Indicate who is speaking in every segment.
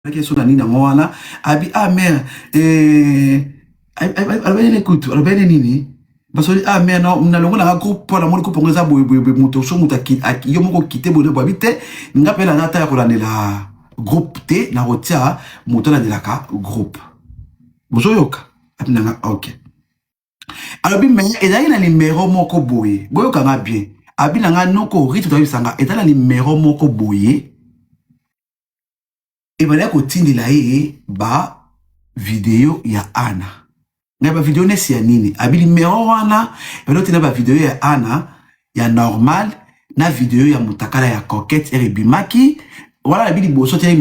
Speaker 1: Naki so na nini yango wana abi ah mère eh alobaki nini kutu alobaki nini basoli ah mère no nalongo nanga groupe mpo namoni groupe yango eza boye boye boye moto so moto yo moko okite boye boye abi te nga mpe naza ata ya kolandela groupe te nakotia moto alandelaka groupe bozoyoka abi nanga ok alobi me ezalaki na nimero moko boye boyoka nga bien abi na nga noko rite toyebisa nga eza na nimero moko boye Ebandaki kotindela ye ba video ya Anna. Na ba video nesi ya nini? Abi numero wana ebandaki kotinda ba video ya Anna ya normal na video ya mutakala ya coquette ere ebimaki wana nabi liboso te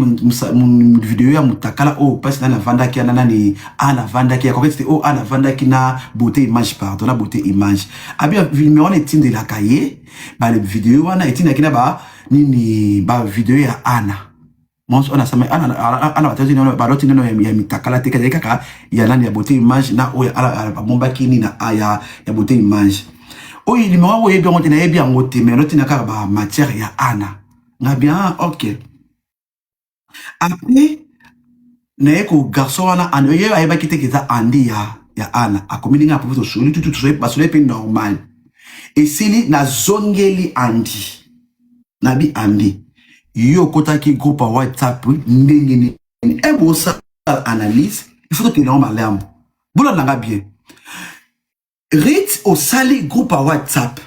Speaker 1: video ya mutakala oyo mpasi nani avandaki ana nani ana avandaki ya coquette te oyo ana avandaki na beauté image pardon na beauté image abi numero wana etindelaka ye ba video wana etindaki na ba nini ba video ya Anna Monso ana sama ana ana batati nano baloti nano ya mitakala te kaka kaka ya nani ya beauté image na oyo ala babombaki nini na ya ya beauté image oyo numéro oyo oyebi yango te nayebi yango te mais aloti na kaka ba matière ya Anna nga bien ah, ok après naye ko garçon wana ye ayebaki te ke eza Andy ya ya Anna akomi ndenge apofi tosoli tutu tosoli basoli mpe normal esili nazongeli Andy Nabi Andy yo okotaki groupe ya WhatsApp ndenge nini? E bosala analyse il faut tokende yango malamu. Bolanda nga bien. Rit osali groupe ya WhatsApp.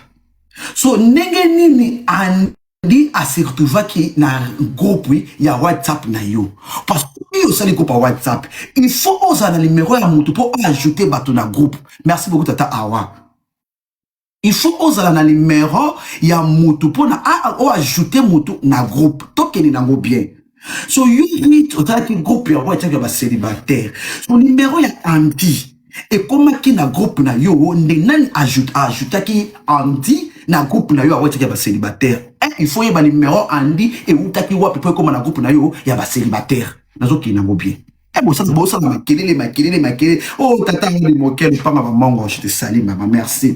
Speaker 1: So ndenge nini Andy a se retrouvaki na groupe ya WhatsApp na yo? Parce que osali groupe ya WhatsApp, il faut ozala na numero ya mutu po ajouter bato na groupe. Merci beaucoup tata Awa. Il faut ozala na numero ya mutu pona o ajouter mutu na groupe. Tokende nango bien. So yo Ruth otalaki groupe ya WhatsApp ya ba célibataire. So numero ya Andy ekomaki na groupe na yo nde nani ajoute ajoutaki Andy na groupe na yo ya WhatsApp ya ba célibataire. Eh, il faut yeba numero Andy eutaki wapi po ekoma na groupe na yo ya ba célibataire. Nazokende nango bien. Eh, bosala bosala makelele makelele makelele. Oh tata ngoli mokel panga ba mongo, je te salue maman, merci.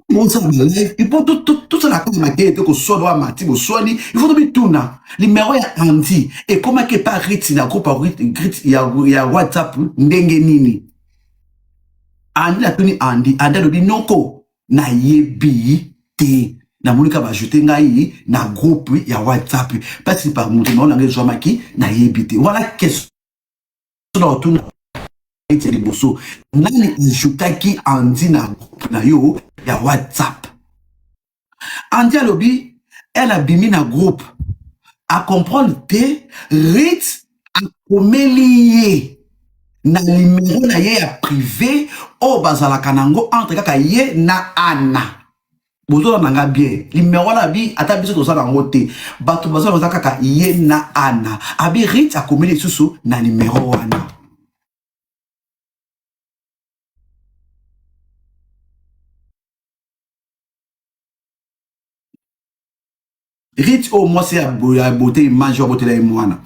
Speaker 1: Bosala ba live, il faut tout tout tout ça la cause makelele te ko swana wa mati boswani, il faut bituna. Numéro ya Andy et comment que par Ritz na groupe Ritz ya ya WhatsApp ndenge nini? Andy atuni Andy, Andy alobi noko nayebi te namoni kaka baajoute ngai na groupe ya whatsapp mpasi par moto nao nanga ezwamaki nayebi te wana question na otuna ete liboso nani ajoutaki andi na groupe na yo ya whatsapp andi alobi elle abimi na groupe acomprendre te rit akomeli ye na numero na ye ya prive oyo bazalaka nango entre kaka ye na Anna bozolanda nga bien numero wana abi ata biso toza nango te bato baza baza kaka ye na Anna abi Rit akomeli lisusu na numero wana Rit oyo mwasi ya beauté image oyo abotela ye mwana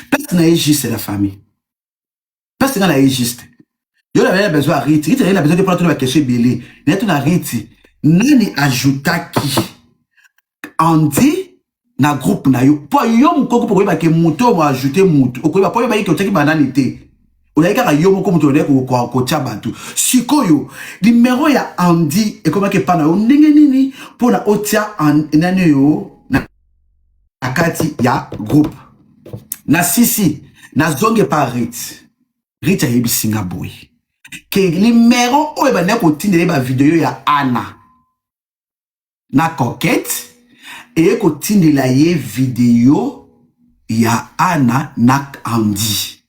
Speaker 1: place na ye juste la famille place nga na ye juste yo na na besoin ya Rit Rit na besoin te mpona tuna baquestion ebele naye tuna Rit nani ajoutaki Andy na groupe na yo mpo yo mokoko mpo koyeba ke moto oyo ajoute motu okoyeba mpo oyeba ye ke otiaki banani te ozali kaka yo moko moto ozali kotia bato sikoyo nimero ya Andy ekomaki epai na yo ndenge nini mpo na otia nani oyo na kati ya groupe na sisi nazongi epa Rit Rit ayebisi nga boye ke nimero oyo ebandaki kotindela ye bavideo ya Anna na coquette eye kotindela ye video ya Anna na Andy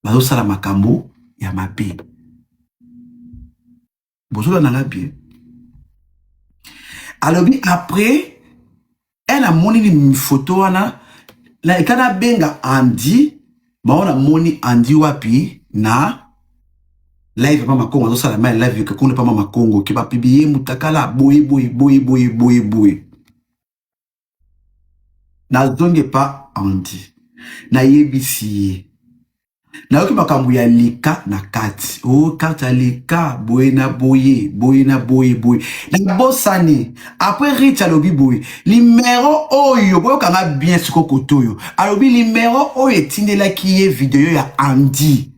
Speaker 1: bazosala makambo ya mabe bozolanda nga bien alobi après elle amoni ni photo wana na eka nabenga Andy bango namoni Andy wapi na live pa makongo azosala mai live kuna pa makongo ke bapublie mutakala boye boye boye boye boye boye nazongi epa Andy nayebisi ye. Nayoki makambo ya lika na kati. O oh, kati ya lika boye na boye, boye na boye boye. Nabosani. Après Rich alobi boye, limero oyo boyokanga bien siko koto oyo. Alobi limero oyo etindelaki ye video ya Andy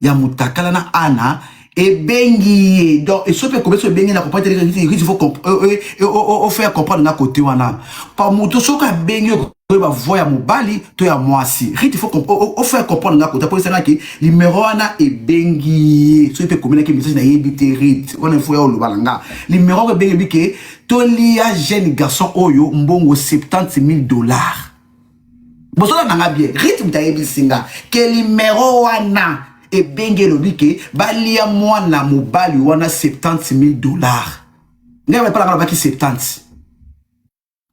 Speaker 1: ya mutakala na Anna ebengi ye donc esopi ekomi so ebengi na comprendre te il faut faire comprendre nga côté wana pa moto soki abengi yo koyeba voix ya mobali to ya mwasi rite faut ofaire comprendre nga kota mpo esalaki numero wana ebengi ye soki mpe ekomelaki message nayebi te rite wana ifo ya oloba na nga numero oko ebengi bike tolia jeune garçon oyo mbongo 70 000 dollars bozola na nga bien rite moto ayebisi nga ke numero wana ebengi elobi ke balia mwana mobali wana 70 000 dollars ngai bapala nga lobaki 70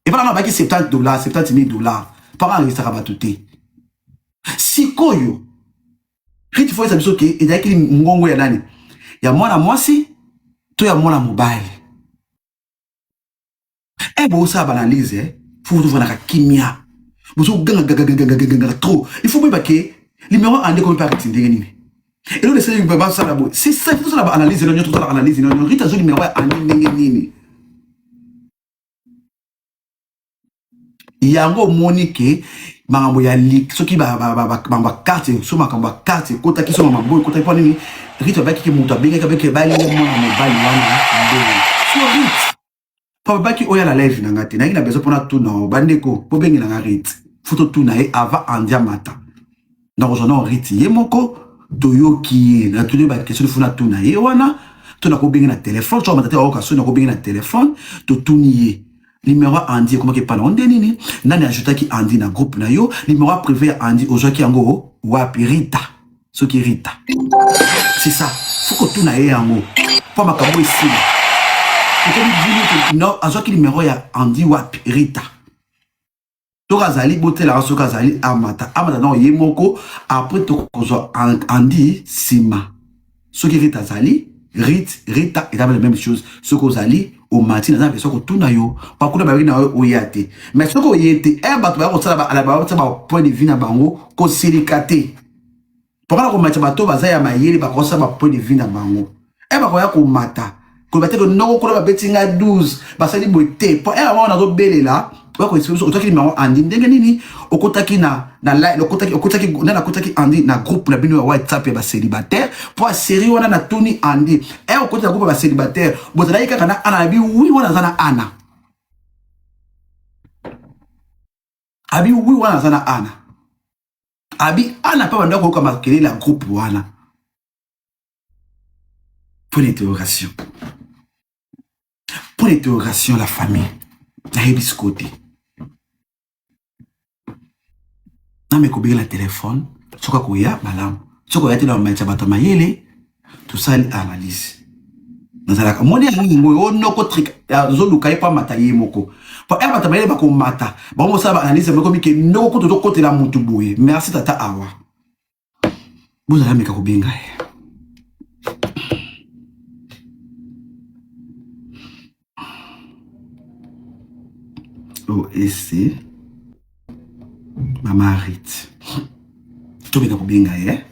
Speaker 1: epa nanga baki 70 dollars 70 000 dollars papa angisaka bato te sikoyo riti fo yesa biso ke ezalaki ngongo ya nani ya mwana mwasi to ya mwana mobali e bosala baanalyse eh? fo tovanaka kimia bozoganga gagagagagagaga trop il faut boyeba ke limero ande komi mpe ariti ndenge nini eloko esali basala boye c'est ça il faut tosala baanalyse na nyonso tosala analyse na nyonso riti azwi limero ya ande ndenge nini yango omoni ke makambo ya lik soki makambo ya carte so makambo ya carte ekotaki so makambo boye ekotaki mpo nini rite abaki ke moto abengaki abaki balia mwana mobali wana boye so rite mpo abaki oyo ala live na nga te nayaki na besoin mpona tuna bandeko bobengela nga rite fo totuna ye avant andi amata nakozwa nao rite ye moko toyoki ye natuni baquestion fo natuna ye wana to nakobenge na telefone so amata te aoka so nakobenge na telefone totuni ye Numero ya Andy ekomaki epa na yo nde nini? Nani ajoutaki Andy na groupe na yo? Numero ya privé ya Andy ozwaki yango wapi? Rita. Soki Rita. C'est ça. Faut kotuna ye yango. Mpo makambo esila. Ekomi bino no azwaki numero ya Andy wapi? Rita. Soki azali botelaka soki azali amata amata nao ye moko après tokozwa Andy nsima. Soki Rita azali Rit Rita eza la même chose soki ozali omati naza na besoin kotuna yo pakuna bayaki na yo oya te mais soki oye te e bato baya kosala batia ba point de vue na bango kosilika te Papa komata bato baza ya mayele bakosala ba point de vue na bango. E bakoya komata. Koloba te noko kuna babeti nga 12 basali boye te. Po e wana nazobelela bako expliquer biso otaki numéro Andy ndenge nini okotaki na na live okotaki okotaki na nakotaki Andy na groupe na bino ya WhatsApp ya ba célibataire po a série wana na tuni Andy e okoti na groupe ya ba célibataire bozalaki kaka na Anna na bi oui wana aza na Anna abi oui wana aza na Anna abi ana mpe banda koyoka makelele ya groupe wana point d'interrogation point d'interrogation la famille nayebi sikoyo te name kobengela telefone soki akoya malamu soki oya te na bamaitisa bato ya mayele tosali analyse nazalaka moni yango yango oyo noko trik azoluka ye mpo amata ye moko mpo ere bato mayele bakomata bango mosala baanalyse yango ekomi ke noko kutu tokotela motu boye merci tata awa bozala meka kobenga ye oec mama rit tobeka kobenga ye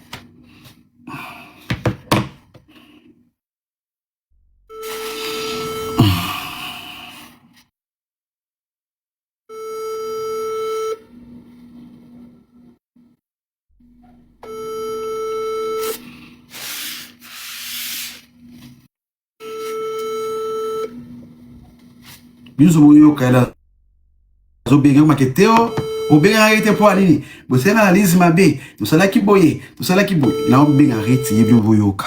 Speaker 1: biso boyoka yela azobenga maketeo obengaka ye te mpo ya nini bosalaki analyse mabe tosalaki boye tosalaki boye naobenga reti ye bino boyoka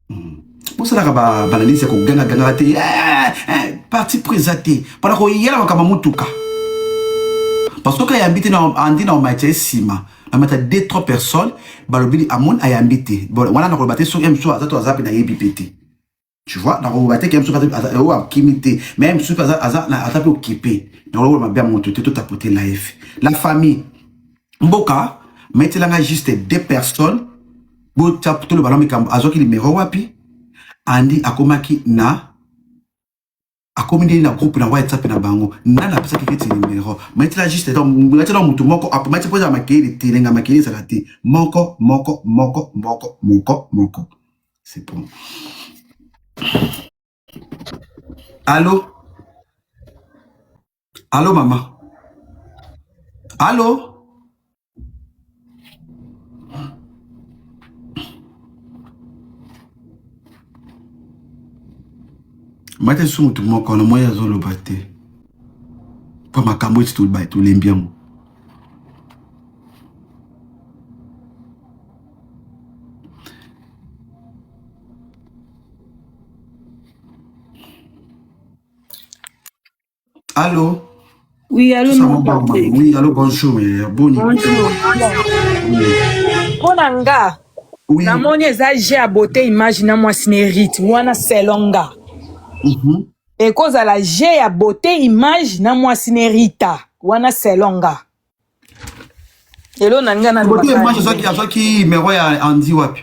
Speaker 1: hmm. bosalaka baanalyse ya kogangagangaka te eh, eh, parti pris eza te mpona koyela makambo ya motuka parce que ayambi te andi na omatia ye nsima namata 2 3 personnes balobi amoni ayambi te wana nakoloba te soki mosusu aza to aza mpe nayebi mpe te tu vois nakoloba te ke mosusu oyo akimi te mais mosusu mpe aza mpe okipe nakoloba mabe ya moto te totapote life la famille mboka metelanga juste deux personnes botya toloba na mikambo azwaki limero wapi andi akomaki na. Akomi ndeni na groupe na WhatsApp na bango. Nani apesaki keti numero? Maitela juste donc maitela mutu moko maitela poza makele telenga makele ezala te. Moko moko moko moko moko moko. C'est bon. Allô? Allô maman? Allô? Mate su motu moko na moi azoloba te mpo makambo eti tolembi yango. Allô?
Speaker 2: Oui, allô,
Speaker 1: Tout ça,
Speaker 2: non,
Speaker 1: mon
Speaker 2: Patrick.
Speaker 1: Oui, allô, bonjour. Boni.
Speaker 2: Bonjour.
Speaker 1: Oui.
Speaker 2: Mpo na nga,
Speaker 1: Oui.
Speaker 2: namoni eza jeu ya beauté image na mwasi na hérite wana selon nga. Ekozala jeu ya beauté image na mwasi na Rita wana selon nga. Elo na nga na
Speaker 1: Beauté image azwaki azwaki numéro ya Andy wapi?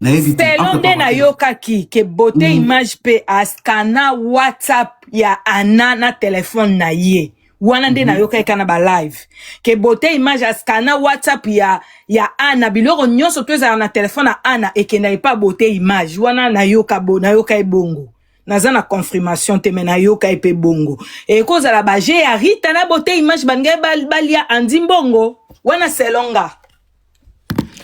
Speaker 1: Nayebi te.
Speaker 2: Selon
Speaker 1: Entre
Speaker 2: nde
Speaker 1: parenthèses.
Speaker 2: nayokaki ke beauté image mpe askana WhatsApp ya Anna na telefone na ye wana nde nayokaki kaka na balive ke beauté image askana WhatsApp ya Anna, biloko nyonso to ezala na telefone ya Anna ekendaki pa beauté image wana. Nayoka bo nayoka ye bongo, naza na confirmation te, me nayoka ye mpe bongo. Ekozala baje ya Rita na beauté image, balingai balia Andi mbongo wana selon nga.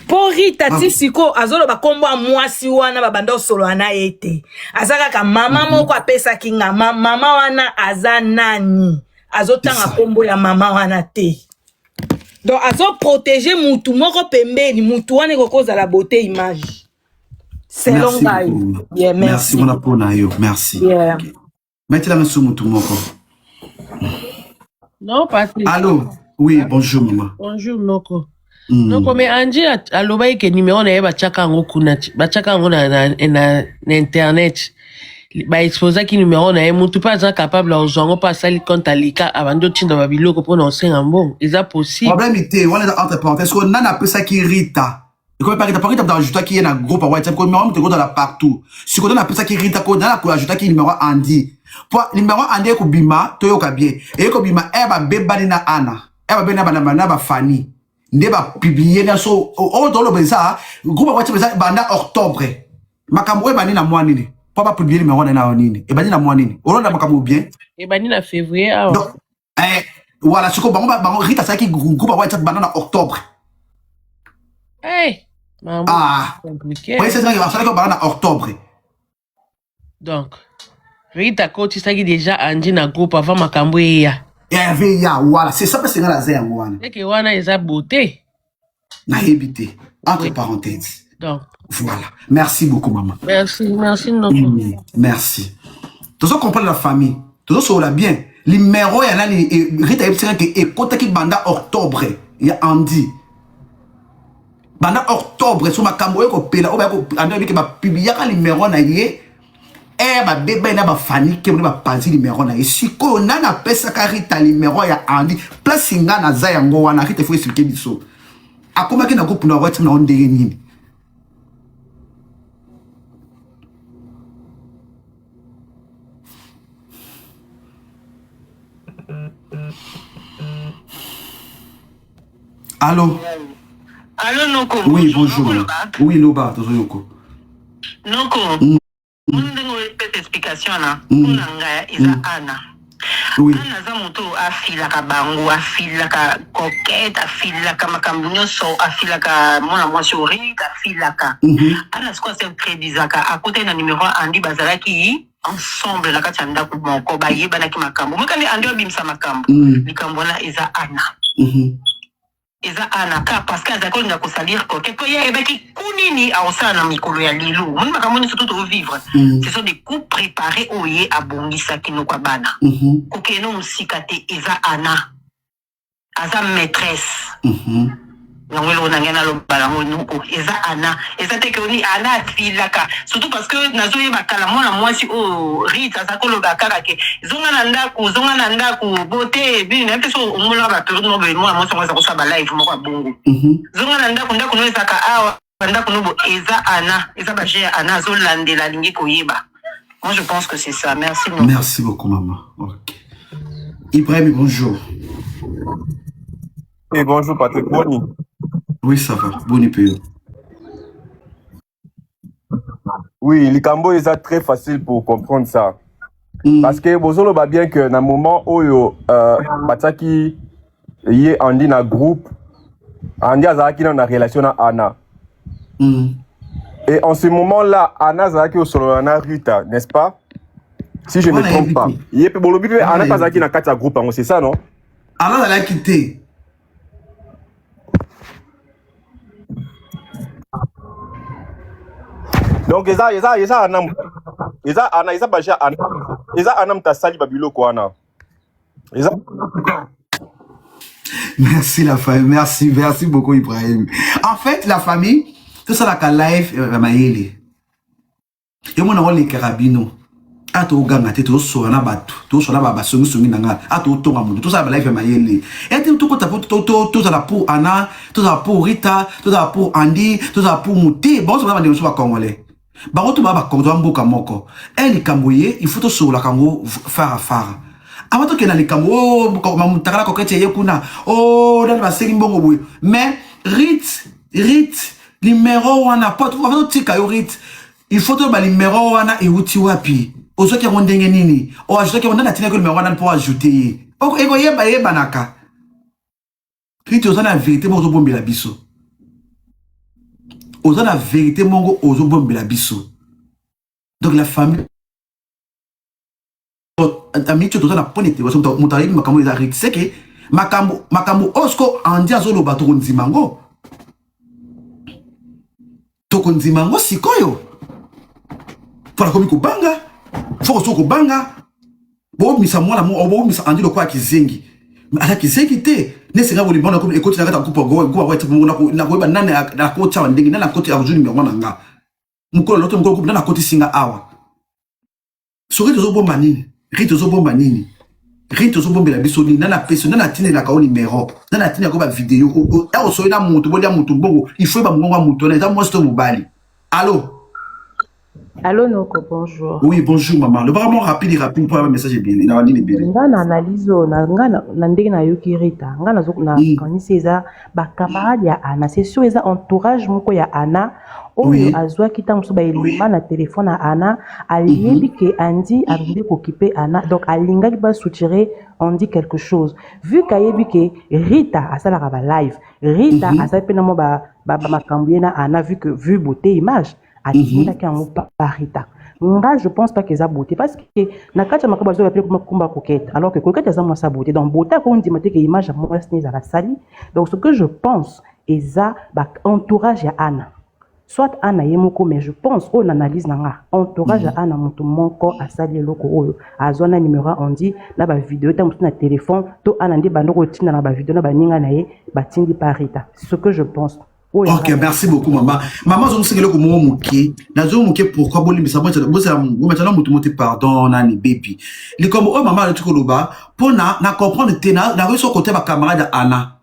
Speaker 2: Mpo Rita ti sikoyo azoloba nkombo ya mwasi wana babanda osolola na ye te, aza kaka mama moko apesaki nga mama wana aza nani, azotanga
Speaker 1: C'est ça.
Speaker 2: nkombo ya mama wana te. Donc azoprotege mutu moko pembeni, mutu wana ekoki kozala beauté image selon
Speaker 1: Merci
Speaker 2: ngai.
Speaker 1: beaucoup.
Speaker 2: Yeah,
Speaker 1: Merci
Speaker 2: merci.
Speaker 1: wana mpona yo. Merci.
Speaker 2: Yeah.
Speaker 1: Okay. Maitela nga su mutu moko.
Speaker 3: Non, Patrick.
Speaker 1: Allô? Oui, bonjour maman.
Speaker 3: Bonjour, Noko. Noko, mais Angie alobaki ke numéro na ye batiaka yango kuna, batiaka yango na internet. Baexposaki numéro na ye, mutu mpe aza capable ya kozwa yango mpe asali compte alika abandi otinda babiloko mpona kosenga mbongo. Eza possible.
Speaker 1: Problème te, wana eza entre parenthèses. Ko nani apesaki Rita? Ekomi pa Rita, pa Rita moto ajoutaki ye na groupe ya WhatsApp, ko numéro moto ekozala partout. Sikoyo nani apesaki Rita, ko nani ajoutaki numéro ya Andy? Po numéro ya Andy ekobima, toyoka bien. Ekobima e babebani na Anna. E babebani na bana na ba Fanny. Nde ba publier na so oyo toloba eza groupe ya WhatsApp eza banda octobre. Makambo oyo ebandi na mwa nini? Po ba publier numéro na ye na nini? Ebandi na mwa nini? Olanda makambo bien?
Speaker 3: Ebandi na février awa.
Speaker 1: Donc, voilà, sikoyo bango Rita asalaki groupe ya WhatsApp banda na octobre.
Speaker 3: Hey, maman,
Speaker 1: Ah,
Speaker 3: compliqué.
Speaker 1: ouais, c'est ça, asalaki banda na octobre.
Speaker 3: Donc, Rita akotisaki déjà Andy na groupe avant makambo eya.
Speaker 1: Hervé ya voilà, c'est ça parce que nga naza yango wana.
Speaker 3: Eke wana eza beauté.
Speaker 1: Nayebi te. Entre
Speaker 3: Oui.
Speaker 1: parenthèses.
Speaker 3: Donc,
Speaker 1: Voilà. Merci beaucoup maman.
Speaker 3: merci, merci Noko.
Speaker 1: Merci. Tozo comprendre la famille. Tozo solola bien. Numéro ya nani Rita yebisaka ke ekotaki banda octobre ya Andy. Banda octobre so makambo oyo kopela oyo bayako Andy ayebiki bapubliaka numéro na ye babeba ye na bafani ke bapanzi numéro na ye. Sikoyo nani apesaka Rita numéro ya Andy? Place nga naza yango wana, Rita faut expliquer biso. Akomaki na groupe na WhatsApp na yo ndenge nini? Allô?
Speaker 4: Allô, Noko.
Speaker 1: Oui, bonjour.
Speaker 4: Noko, loba.
Speaker 1: Oui, loba, tozoyoko.
Speaker 4: Noko. Ndenge oyepesa explication na mpona ngai eza Ana. Ana aza moto oyo afilaka bango, afilaka Coquette, afilaka makambo nyonso, afilaka mwana mwasi Orit, afilaka. Ana sikoyo asintroduisaka, akutani na numero ya Andi, bazalaki ensemble na kati ya ndako moko, bayebanaki makambo mokandi. Andi abimisa makambo. Likambo wana eza Ana. Eza Ana ka parce que azalaki kolinga kosalir Coquette mpo ye ayebaki ku nini akosala na mikolo ya lelo. Omoni makambo nyonso to tovivre, ce sont des coups préparés oyo ye abongisaki. Noko ya bana, kokende no mosika te, eza Ana, aza maîtresse. Yango eloko na ngai naloba yango, noko, eza Ana. Eza te ke oni Ana afilaka, surtout parce que nazoyeba kala mwana mwasi oyo Rit aza koloba kaka ke zonga na ndako, zonga na ndako bote bini. Nayebi te so omonaka baperiode moko boye, mwana mwasi yango aza kosala balive moko ya bongo: zonga na ndako, ndako no ezaka awa, ndako no bo. Eza Ana, eza baje ya Ana, azolandela, alingi koyeba. Moi je pense que c'est ça. Merci Noko.
Speaker 1: Merci beaucoup maman. Ok. Ibrahim, bonjour.
Speaker 5: Et bonjour Patrick, boni.
Speaker 1: Oui, ça va. Boni pe.
Speaker 5: Oui, likambo eza très facile pour comprendre ça. Parce que bozoloba bien que na moment oyo batiaki ye Andy na groupe, Andy azalaki nano na relation na Anna. Et en ce moment-là, Anna azalaki osolola na Rita, n'est-ce pas? Si je ne me
Speaker 1: Wana
Speaker 5: trompe
Speaker 1: yebi
Speaker 5: pas.
Speaker 1: te.
Speaker 5: Ye pe bolobi pe
Speaker 1: Wana
Speaker 5: Anna pe
Speaker 1: yebi
Speaker 5: azalaki
Speaker 1: te.
Speaker 5: na kati ya groupe yango, c'est ça non?
Speaker 1: Anna azalaki te.
Speaker 5: Donc eza eza eza Anna eza Anna eza baja Anna eza Anna moto asali ba biloko wana. Eza
Speaker 1: Merci la famille, merci, merci beaucoup Ibrahim. En fait, la famille, tout ça la live euh, mayele. Yo mona olekaka bino. Ata oganga te tozosola na bato tozosola na basongisongi na nga ata otonga moto tozala balive ya mayele ete tokota po tozala pour Anna tozala pour Rita tozala pour Andy tozala pour mote bango toza bandeko mosusu bacongolais bango to baa bakonzi ba mboka moko e likambo ye il faut tosololaka yango fara fara avant tokende na likambo o oh, mutakala koketi ye kuna o oh, nani basengi mbongo boye mais rit rit numero wana po avant totika yo rit il faut toyeba numero wana euti wapi ozwaki yango ndenge nini oajoutaki yango nani atindaki numero wana mpo ajoute ye ekoyeba yebanaka Rite oza na verite moko ozobombela biso. Oza na verite moko ozobombela biso. Donc la famille amiti toza na point d'interrogation moto ayebi makambo eza rite c'est que makambo makambo oyo siko andi azoloba tokondima yango tokondima yango sikoyo mpo nakomi kobanga fo kosoki kobanga bobimisa mwana bobimisa andi lokola kizengi aza kizengi te nese nga bolimba nakomi ekoti na kati ya groupe groupe yango eti bongo nakoyeba nani akoti awa ndenge nani akoti akozwi nimero na nga mokolo loto mokolo groupe nani akotisi nga awa soki tozobomba nini ri tozobomba nini ri tozobombela biso nini nani apesi nani atindelaka yo nimero nani atindelaka yo bavideo osoyi na moto bolia moto mbongo il faut yeba mongongo ya moto wana eza mwasi to mobali allo
Speaker 6: Allô Noko, bonjour.
Speaker 1: Oui, bonjour maman. Le vraiment rapide rapide pour un message ebele. Na nini ebele.
Speaker 6: Nga na analyse oyo na nga na ndenge nayoki Rita, nga nazo na kanisi eza ba camarade ya Anna, c'est sûr eza entourage moko ya Anna oyo
Speaker 1: Oui.
Speaker 6: azwaki ntango mosusu ba elema na telefone ya Anna, ayebi ke Andy abandi kokipe Anna, donc alingaki ba soutirer Andy quelque chose. Vu qu'ayebi ke Rita asalaka ba live, Rita azali mpe na mwa ba, ba, ba makambo ye na Anna vu que vu beauté image atindaki yango pa Rita. Nga je pense pas que eza beauté parce que na kati ya makambo azoya pe kumba coquette alors que coquette eza mwasi ya beauté donc beauté akondima te que image ya mwasi ne ezala sali donc ce que je pense eza ba entourage ya Anna soit Anna ye moko mais je pense oyo na analyse na nga entourage ya Anna moto moko asali eloko oyo azwa na numéro ya Andy na ba video ta mosusu na téléphone to Anna nde bando kotinda na ba video na baninga na ye batindi pa Rita ce que je pense.
Speaker 1: Oyo Ok, merci beaucoup maman. Maman azongisaka eloko moko moke. Nazo moke pourquoi bolimbisa bozala bometana moto mote pardon nani baby. Likambo oyo maman alati koloba pona na comprendre te na nakoki so kote ba camarade ya Anna.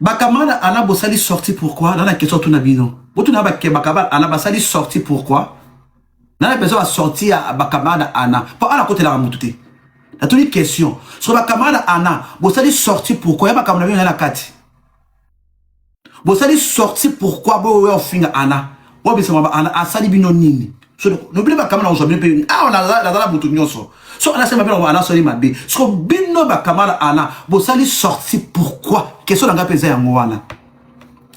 Speaker 1: Ba camarade ya Anna bosali sortie pourquoi? Na na question tuna bino. Botuna ba ke ba camarade Anna basali sortie pourquoi? Na na besoin ba sortie ya ba camarade ya Anna. Po Anna kotelaka moto te. Natuni question. So ba camarade ya Anna bosali sortie pourquoi? Ya ba camarade na bino na kati. Bosali sortie pourquoi boyo ofinga Anna? Obisa mama Anna asali bino nini? So no bino bakama na ozwa bino pe awa nazala moto nyonso. So Anna asali mabe na Anna asali mabe. So bino bakama na Anna bosali sortie pourquoi? Question na ngai pe eza yango wana.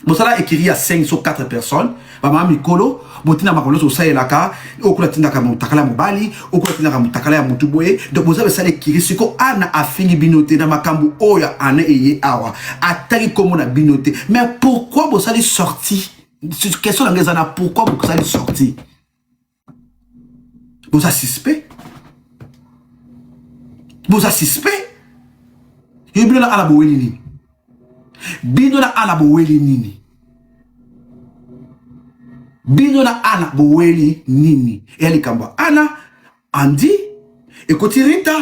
Speaker 1: Bosala écurie ya 5 so 4 personnes, ba mama mikolo botinda makambo nyonso osalelaka okula tindaka motakala ya mobali okula tindaka motakala ya motu boye donc boza besala ekiri siko ana afingi bino te na makambo oyo ya ana eye awa atangi nkombo na bino te mais pourquoi bosali sortie question na ngai eza na pourquoi bosali sortie boza suspect boza suspect yo bino na ana boweli nini bino na ana boweli nini bino na ana boweli nini eya likambo ya ana andi ekoti rita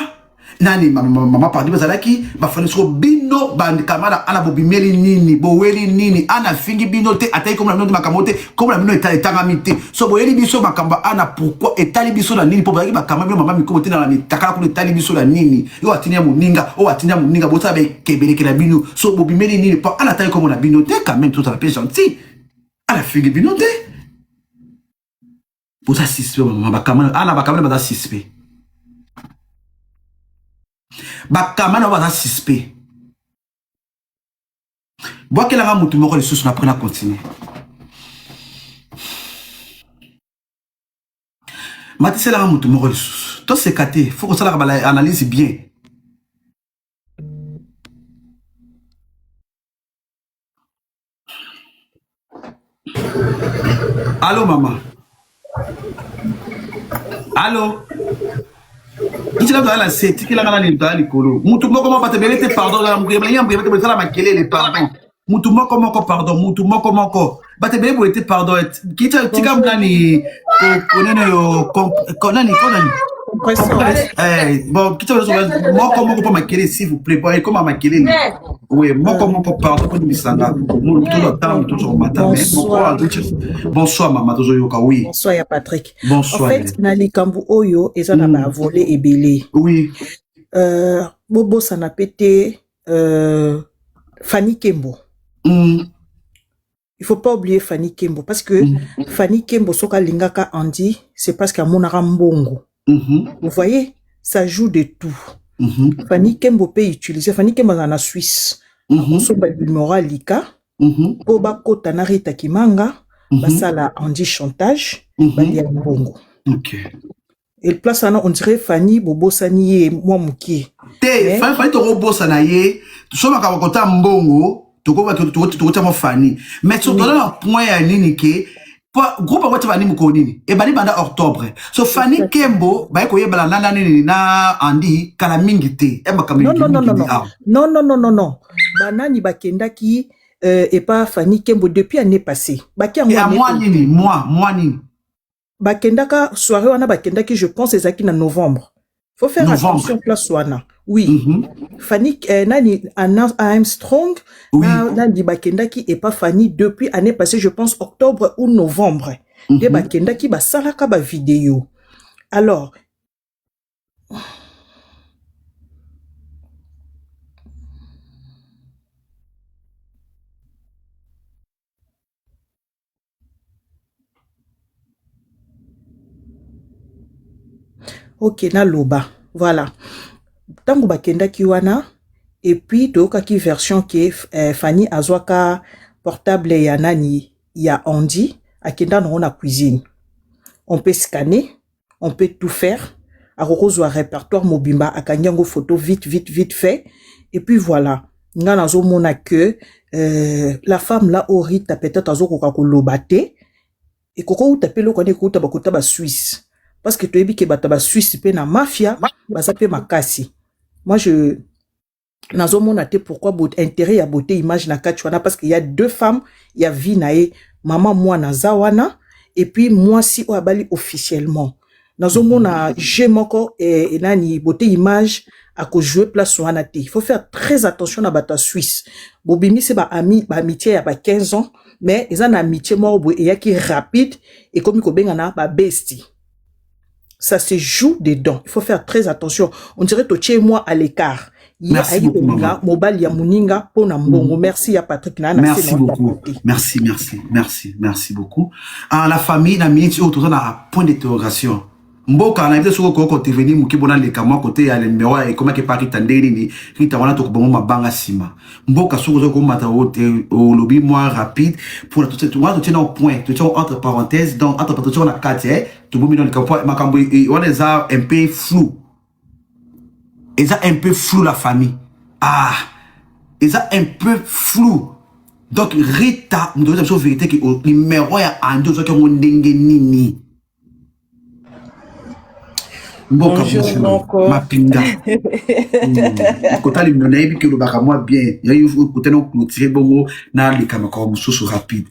Speaker 1: Nani mama pardi bazalaki bafani soko bino bakamara ana bobimeli nini boweli nini ana afingi bino te atali komona bino te makambo te komona bino etangami te so boyeli biso makambo ana pourquoi etali biso na nini mpo bozalaki bakama bino mama mikobo te na mitakala kuna etali biso na nini yo atindi ya moninga oyo atindi ya moninga bosala bekebeleke na bino so bobimeli nini mpo ana atali komona bino te quand même tozala mpe gentil ana afingi bino te boza suspect mama bakamana ana bakamana baza suspect bakamana baza suspect bwakelanga motu moko lisusu na prena continue matiselanga motu moko lisusu toseka te fo kosalaka ba analyse bien Allo mama. Allo. Tikela mtu na se, tikela nga na mtu likolo. Mutu moko moko bato ebele te pardon, na mukuyeba ya mukuyeba te bosala makelele pardon. Mutu moko moko pardon, mutu moko moko. Bato ebele boye te pardon. Kita tika nani ko nani yo ko nani ko nani. Eh, bon, kita moko moko pa makelele s'il vous plaît. Bon, ekoma makelele. Oui, moko moko pardon mpo misanga toza ntango tozokomata mais moko bonsoir mama tozoyoka oui
Speaker 7: bonsoir ya Patrick
Speaker 1: bonsoir
Speaker 7: en fait na likambo oyo eza na ba volet ebele
Speaker 1: oui
Speaker 7: euh, bobosana pe te euh, Fanny Kembo il faut pas oublier Fanny Kembo parce que Fanny Kembo soki alingaka Andy c'est parce qu'amonaka mbongo vous voyez ça joue de tout Fanny Kembo peut utiliser Fanny Kembo aza na Suisse akosomba numéro alika mpo bakota na Rita Kimanga basala Andy chantage balia mbongo
Speaker 1: okay.
Speaker 7: Et place wana on dirait Fanny bobosani ye mwa mokie
Speaker 1: te Fanny Fanny tokobosana ye so makambo kota mbongo tokotia mwa Fanny mais toza na point ya nini ke groupe yango ti bandi mokolo nini ebandi banda octobre so Fanny Kembo baye koyebana na nani nini na Andy kala mingi te ya makambo
Speaker 7: non non non non non non non non non banani bakendaki euh, epa Fanny Kembo depuis année passée baki yango
Speaker 1: ya mwa nini mwa mwa nini
Speaker 7: bakendaka soirée wana bakendaki je pense ezalaki na novembre faut faire
Speaker 1: novembre.
Speaker 7: attention place wana oui Fanny nani Anna Armstrong
Speaker 1: oui.
Speaker 7: na nani bakendaki epa Fanny depuis année passée je pense octobre ou novembre nde bakendaki basalaka ba vidéo alors ok naloba voilà ntango bakendaki wana et puis toyokaki version ke Fanny azwaka portable ya nani ya Andy akenda nango na cuisine on peut scanner on peut tout faire akokozwa répertoire mobimba akangi yango photo vite vite vite fait et puis voilà nga nazomona que la femme là oyo Rita peut-être azokoka koloba te ekokouta mpe eloko wana ekouta bakota ba Suisse parce que toyebi ke bato ya ba Suisse mpe na mafia baza mpe makasi moi je nazomona te pourquoi intérêt ya beauté image na kati wana parce que y a deux femmes ya vie na ye mama mwana aza wana et puis mwasi oyo abali officiellement nazomona jeu moko nani beauté image akojouer place wana te il faut faire très attention na bato ya Suisse bobimisi baami baamitié ya ba 15 ans mais eza na amitié moko boye eyaki rapide ekomi kobengana babesti ça se joue dedans il faut faire très attention on dirait totie moi à l'écart ye ayi kolinga mobali ya moninga mpona mbongo merci ya Patrick na
Speaker 1: merci beaucoup merci merci merci merci beaucoup ah, la famille na minute oyo toza na point d'interrogation mboka na biso soki okoki kointervenir moke mpona leka mwa kote ya numéro ekomaki epa Rita ndenge nini Rita wana tokobongo mabanga nsima mboka soki oza komata olobi mwa rapide mpona wana totie na point totie entre parenthèse donc entre totie na kati tobomi na likambo makambo wana eza un peu flou eza un peu flou la famille ah eza un peu flou donc Rita moto oza biso vérité ke numéro ya Andy ozwaki yango ndenge nini mboka
Speaker 2: bonjour
Speaker 1: mapinga kotali nayebi ke olobaka mwa bien yayi kotali oclôturer bongo naleka makambo mosusu rapide.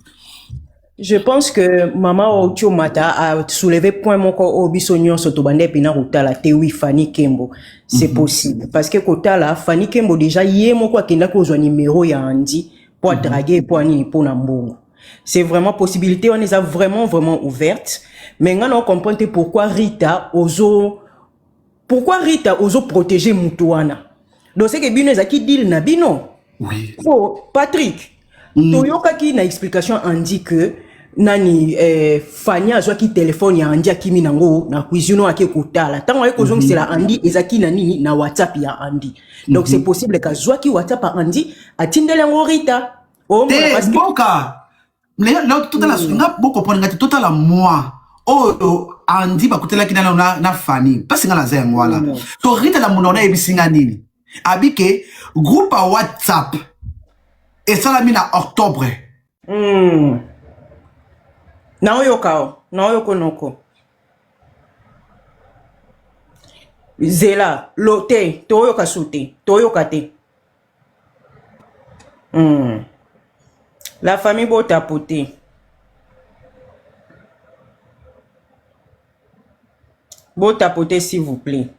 Speaker 8: Je pense que mama oyo mata a soulevé point moko oyo biso nyonso tobanda epena kotala te. Oui, Fanny Kembo, c'est possible parce que kotala Fanny Kembo déjà, ye moko akendaki kozwa numéro ya Andy po adraguer, po anini, mpo na mbongo. C'est vraiment possibilité wana eza vraiment vraiment ouverte. Mais nga na comprendre te pourquoi Rita ozo, pourquoi Rita ozo protéger mutu wana. Donc c'est que bino ezalaki deal na bino. Po Patrick, toyokaki na explication Andi que nani, Fani azwaki telefone ya Andi, akimi nango na cuisine oyo, ake kotala. Ntango aye kozongisela Andi, ezalaki na nini, na WhatsApp ya Andi. Donc c'est possible kazwaki WhatsApp ya Andi, atindeli yango Rita. Omona
Speaker 1: Te.
Speaker 8: Parce que
Speaker 1: Mboka lelo totala, nga bocomprendre nga te. Totala moi oyo Andi bakutelaki nano na Fani, mpasi nga naza yango wana. To Rita na monoko nayebisi nga nini, abi ke groupe ya WhatsApp esalami na octobre.
Speaker 8: Naoyoka o, naoyoka noko. Zela lo te, toyoka su te, toyoka te. La famille, botapote, botapote s'il vous plaît.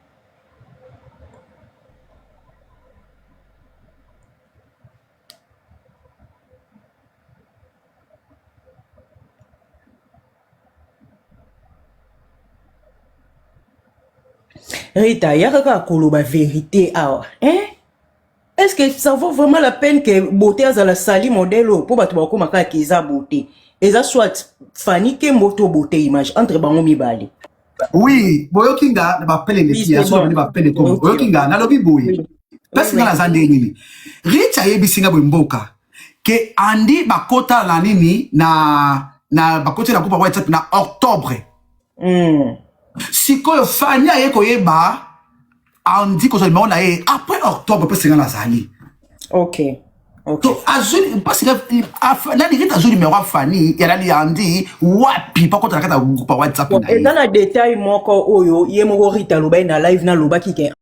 Speaker 8: Rita, yaka kaka koloba vérité awa, hein? Est-ce que ça vaut vraiment la peine que beauté azala sali modèle oyo mpo bato bakóma kaka ke eza beauté, eza soit Fanny Kembo to Beauté Image, entre bango mibale?
Speaker 1: Oui, boyoki nga na bapele
Speaker 8: Oui,
Speaker 1: leki ya
Speaker 8: c'est
Speaker 1: so
Speaker 8: bon.
Speaker 1: bamoni bapele komo. Boyoki nga nalobi boye, mpasi nga naza ndenge nini. Rich ayebisi nga boye, mboka, ke Andi bakota na nini, na bakoti na groupe ya WhatsApp na octobre. Sikoyo Fani aye koyeba Andi kozwa numéro na ye après octobre, mpe senga nazali. To azwi mpasi nani, Rita azwi numéro ya Fani, ya nani, ya Andi wapi, mpo akota na kati ya groupe ya WhatsApp
Speaker 8: Bon,
Speaker 1: na ye?
Speaker 8: eza na détail moko oyo ye moko Rita alobaki na live, nalobaki ke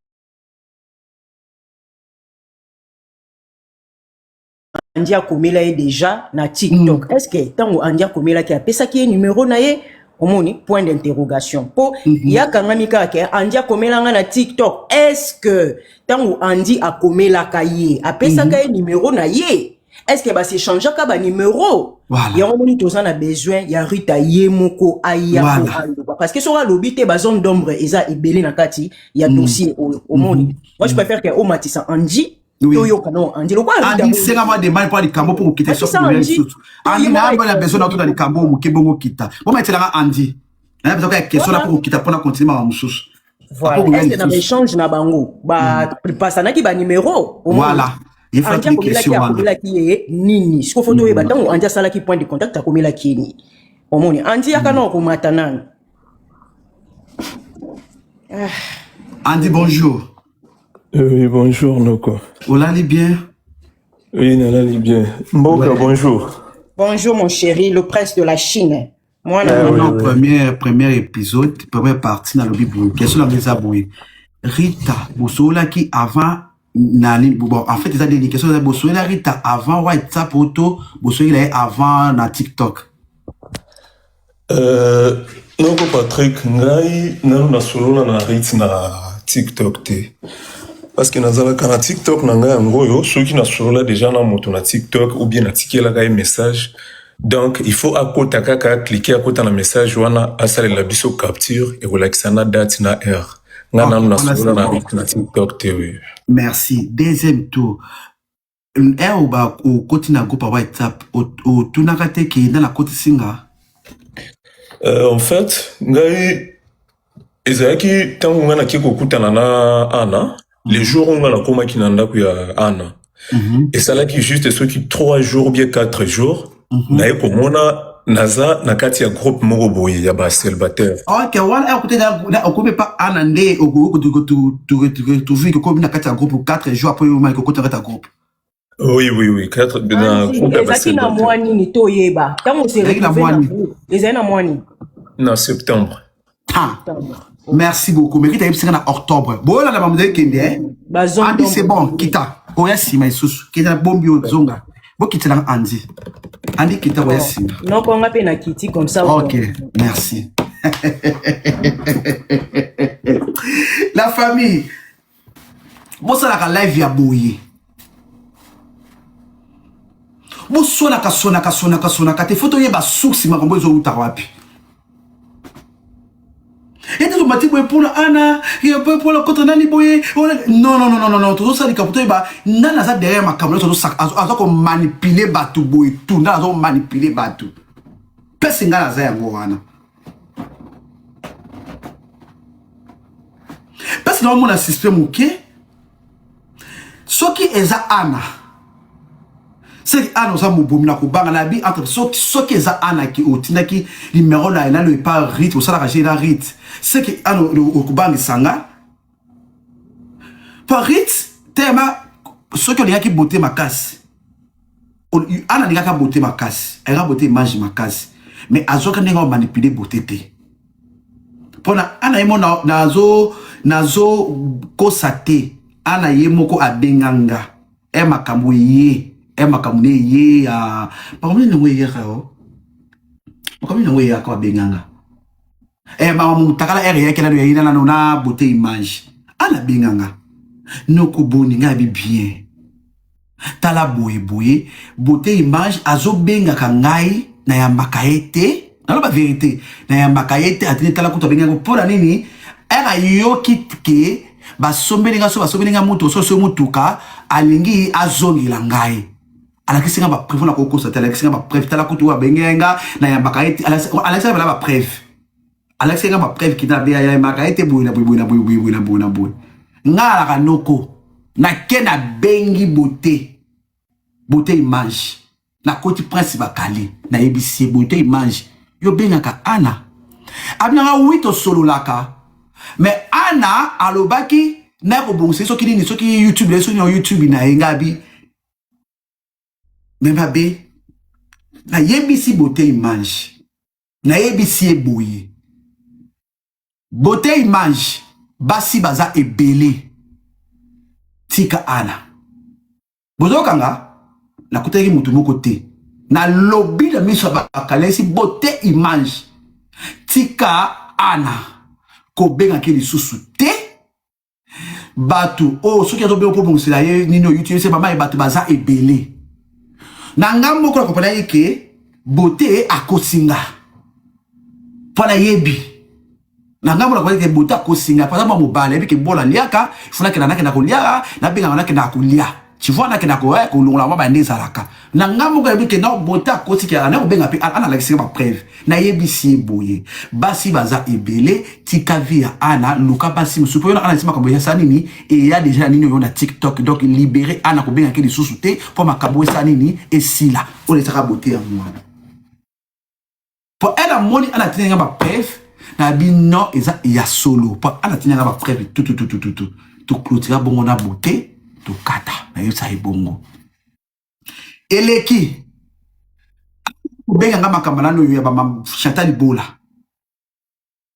Speaker 8: Andi akomela ye déjà na TikTok. Est ce que ntango Andi akomelaki, apesaki ye numéro na ye? Omoni, point d'interrogation, mpo ye akangami kaka ke Andi akomelanga na TikTok. Est ce que ntango Andi akomelaka ye, apesaka ye numéro na ye? Est ce que basechangeaka banuméro? Yango moni toza na besoin ya Rita ye moko aya po aloba, parce que soki alobi te, bazone d'ombre eza ebele na kati ya dossier oyo. Omoni, moi je préfère ke omatisa Andi, toyoka no Andi lokola Rita.
Speaker 1: Andi, senga mwa demande mpo likambo mpo kokita.
Speaker 8: Matisa
Speaker 1: Soki
Speaker 8: Andi,
Speaker 1: lisusu Andi
Speaker 8: ye moko
Speaker 1: nayamba na besoin na otota likambo oyo moke bongo okita. Bomaitelanga Andi, naya besoin ya question na mpo kokita mpona continue makambo mosusu.
Speaker 8: Voilà.
Speaker 1: Apo
Speaker 8: Est-ce que na
Speaker 1: lisusu.
Speaker 8: baéchange na bango bapasanaki banuméro?
Speaker 1: Voilà, ye
Speaker 8: Andi
Speaker 1: faki
Speaker 8: akomelaki,
Speaker 1: question wana.
Speaker 8: akomelaki ye nini? Siko fo toyeba ntango Andi asalaki point de contact, akomelaki ye nini. Omoni, Andi yaka na okomata nani.
Speaker 1: Andi, bonjour.
Speaker 9: Oui, bonjour Noko.
Speaker 1: Olali bien?
Speaker 9: Oui, nalali bien. Mboka, bonjour.
Speaker 8: Bonjour mon chéri, le prince de la Chine, mwana.
Speaker 9: Ah,
Speaker 8: Mama.
Speaker 9: oui,
Speaker 1: Non,
Speaker 9: oui.
Speaker 1: premier épisode, première partie, nalobi boye, question na eza boye: Rita, bosololaki avant nani? Bon, en fait eza nini, question eza: bosolela Rita avant WhatsApp oto bosolela ye avant na TikTok?
Speaker 9: Noko Patrick, ngai nano nasolola na Rit na TikTok te. Parce que nazalaka na TikTok na ngai yango oyo, soki nasolola déjà na moto na TikTok ou bien natikelaka ye message, donc il faut akota kaka, acliquer, akota na message wana, asalela biso capture, ekolakisa na date na heure. Ngai
Speaker 1: Ok,
Speaker 9: nano
Speaker 1: wana
Speaker 9: nasolola
Speaker 1: c'est
Speaker 9: na
Speaker 1: bon.
Speaker 9: Rit na TikTok te, oui.
Speaker 1: Merci. Deuxième tour, ere ba okoti na groupe ya WhatsApp, otunaka te ke nda nakotisi nga?
Speaker 9: En fait, ngai ezalaki ntango ngai naki kokutana na Ana, le jour oyo ngai nakomaki na ndako ya Ana, esalaki juste soki 3 jours bien 4 jours, naye komona naza na kati ya groupe moko boye ya bacélibataire.
Speaker 1: Ok, wana ere okoti okomi pa Ana nde okoki komi na kati ya groupe 4 jours après omaki kokota na kati ya groupe?
Speaker 9: Oui, quatre, na
Speaker 8: Andi,
Speaker 9: groupe ya
Speaker 8: ezalaki na
Speaker 9: bacélibataire.
Speaker 8: mwa nini? Toyeba ntango ose
Speaker 1: Ezalaki na
Speaker 8: retrouve
Speaker 1: mwa
Speaker 8: na
Speaker 1: nini?
Speaker 8: groupe, ezali na mwa nini?
Speaker 9: Na septembre.
Speaker 1: Ah,
Speaker 8: Septembre.
Speaker 1: merci beaucoup. Mais Rita yebisanga na octobre. Boyolanda mamuza ekende, eh?
Speaker 8: Bazone
Speaker 1: Andi, c'est
Speaker 8: d'ombre.
Speaker 1: bon, kita. Oya nsima lisusu. Kita na bombi oyo zonga. Bokitelanga Andi. Andi kita koya nsima.
Speaker 8: Noko nga mpe nakiti comme ça.
Speaker 1: Ok, merci. La famille, bosalaka live ya boye. Boswanaka swanaka swanaka swanaka te, faut toyeba source makambo ezowuta wapi. Ete tomati boye mpona ana mpona contre nani boye. Non, non, non, non, non, tozosala likambo toyeba nani aza derrière makambo nyonso, aza komanipule bato boye tu, nani aza komanipule bato. Pesi ngai naza yango wana. Pesi naomona suspect moke soki eza ana. Soki ana oza mobomi na kobanga na bi entre soki soki eza ana ki otindaki numéro na ye nano epa rite osalaka je na rite, soki ana okobangisa nga po rite tema soki olingaki beauté makasi, ana alingaka beauté makasi, alingaka beauté image makasi, mais azwaka ndenge amanipule beauté te. Mpona ana ye mo nazo nazo kosa te, ana ye moko abenga nga e makambo ye e makambo ne ye ya makambo nini yango eyaka o makambo nini yango eyaka abenga nga e mama mutakala ere eyaki nano yayina nano na beauté image ana abenga nga noko boni ngai abi bien tala boye boye beauté image azobengaka ngai nayambaka ye te, naloba vérité nayambaka ye te. Atindi tala kutu abengaka mpona nini ere ayoki ke basombeli nga so basombeli nga moto so so motuka alingi azongela ngai, alakisi nga bapreuve na kokosa te, alakisi nga bapreuve tala kutu oyo abengeli nga nayambaka ye te, alakisi nga bala bapreuve, alakisi nga bapreuve kita nayambaka ye te boye na boye boye na boye boye boye na boye na boye. Nga alaka noko nake nabengi beauté beauté image nakoti prince bakali nayebisi ye beauté image yo bengaka ana abinanga wi tosololaka mais ana alobaki na kobongisa soki nini soki youtube na ye soki na youtube na ye ngabi me mabe nayebisi beauté image nayebisi ye boye beauté image basi baza ebele tika ana bozokanga nakutaki mutu moko te nalobi na miso ya bakalesi beauté image tika ana kobengaki lisusu te bato oyo soki azobenga mpo bongisela ye nini oyo youtube se mama ye bato baza ebele na nga moko nakopana ye ke beauté akosinga mpo nayebi na ngambo nakoki ke beauté akosinga par exemple mobali ayebi ke bola liaka ifo nakenda nakenda kolia nabengaka nakenda kolia tu vois nakenda kolongola mwa bande ezalaka na ngambo moko ayebi ke non beauté akosiki ana kobenga mpe ana alakisi nga bapreuve nayebisi ye boye basi baza ebele tika vie ya ana luka basi mosusu mpo yo na ana esi makambo esa nini eya deja na nini oyo na tiktok donc libere ana kobengaki lisusu te mpo makambo esa nini esila oyo esaka beauté yango wana po elle amoni ana atinda nga bapreuve na bino eza ya solo po ana atinda nga bapreuve tututututu toclotira bongo na beauté tokata nayebisa ye bongo eleki kobenga nga makambo nano oyo ya bama Chantal Bola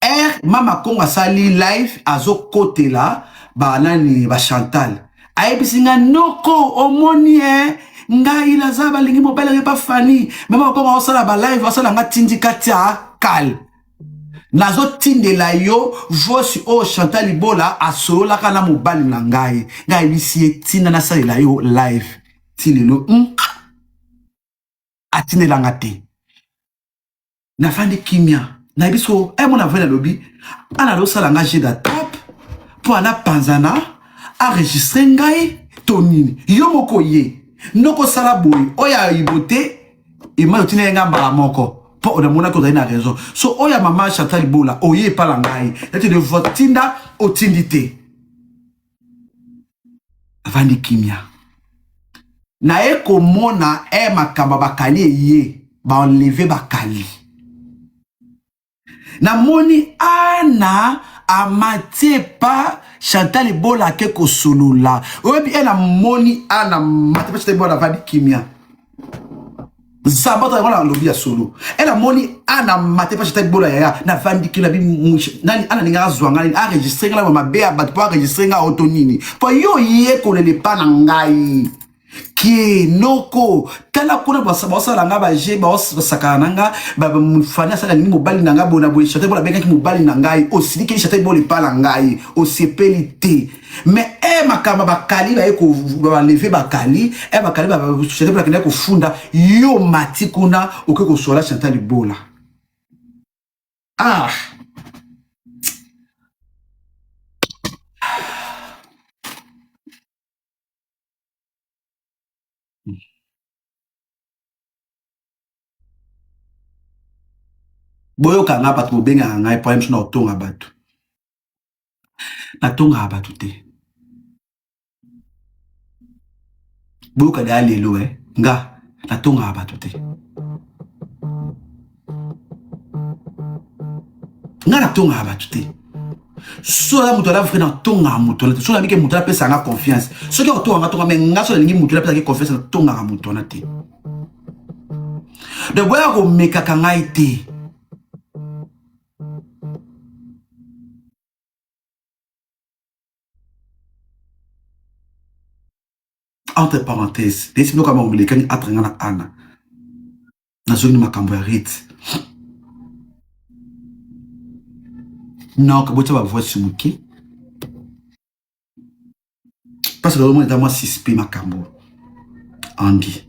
Speaker 1: r mama Kongo asali live azokotela banani ba Chantal ayebisi nga noko omoni e ngai naza balingi mobali yango epa Fani mama Kongo aosala ba live asala nga tindika tia kale nazotindela yo voice oyo Chantal Bola asololaka na mobali na ngai ngai ayebisi ye ntina nasalela yo live ti lelo atindelanga te nafandi kimia nayebi so mona voi nalobi ana azosala nga jeu d'attrape mpo anapanzana enregistre ngai to nini yo moko ye nokosala boye oyo ayibo te imai otina ye nga mbala moko mpo namonaki ozali na raison so oyo ya mama Chantal Bola oye epala ngai neti de voix tinda otindi te avandi kimia naye komona makambo bakali eye baenleve bakali namoni ana amatie pa Chantal Bola ake kosolola oyebi e namoni ana matie pa Chantal Bola avandi kimia nzambe ata yango nalobi ya solo e namoni ana matie pa Chantal Bola yaya navandi kimia bi nani ana ninga azwa ngai enregistre ngai na mabe ya bato po enregistre ngai oto nini po yo ye kolela epa na ngai. Kie noko tala kuna basala nga ba jeu basakana na nga fani asala nini mobali na nga bona boye chantal bola abengaki mobali na ngai osilikeli chantal bola epa na ngai osepeli te mais e eh, makambo bakali baye baleve bakali e bakali chantal bola akendaki kofunda yo mati kuna oke kosola chantal bola ah boyoka nga bato bobengaka ngai problème so na kotonga bato natongaka bato te boyoka deya lelo eh nga natongaka bato te nga natongaka bato te so aza moto aza vrai natongaka moto wana te so nayebi ke moto wana apesaka nga confiance soki akotongaka nga tonga me nga so nalingi moto wana apesaki confiance natongaka moto wana te donc boya komekaka ngai te entre parenthèse nayesi bino kaka makambo elekani entre nga na ana nazongi makambo ya rite donc botia bavoice moke parce que nazomona eza mwa suspect makambo andi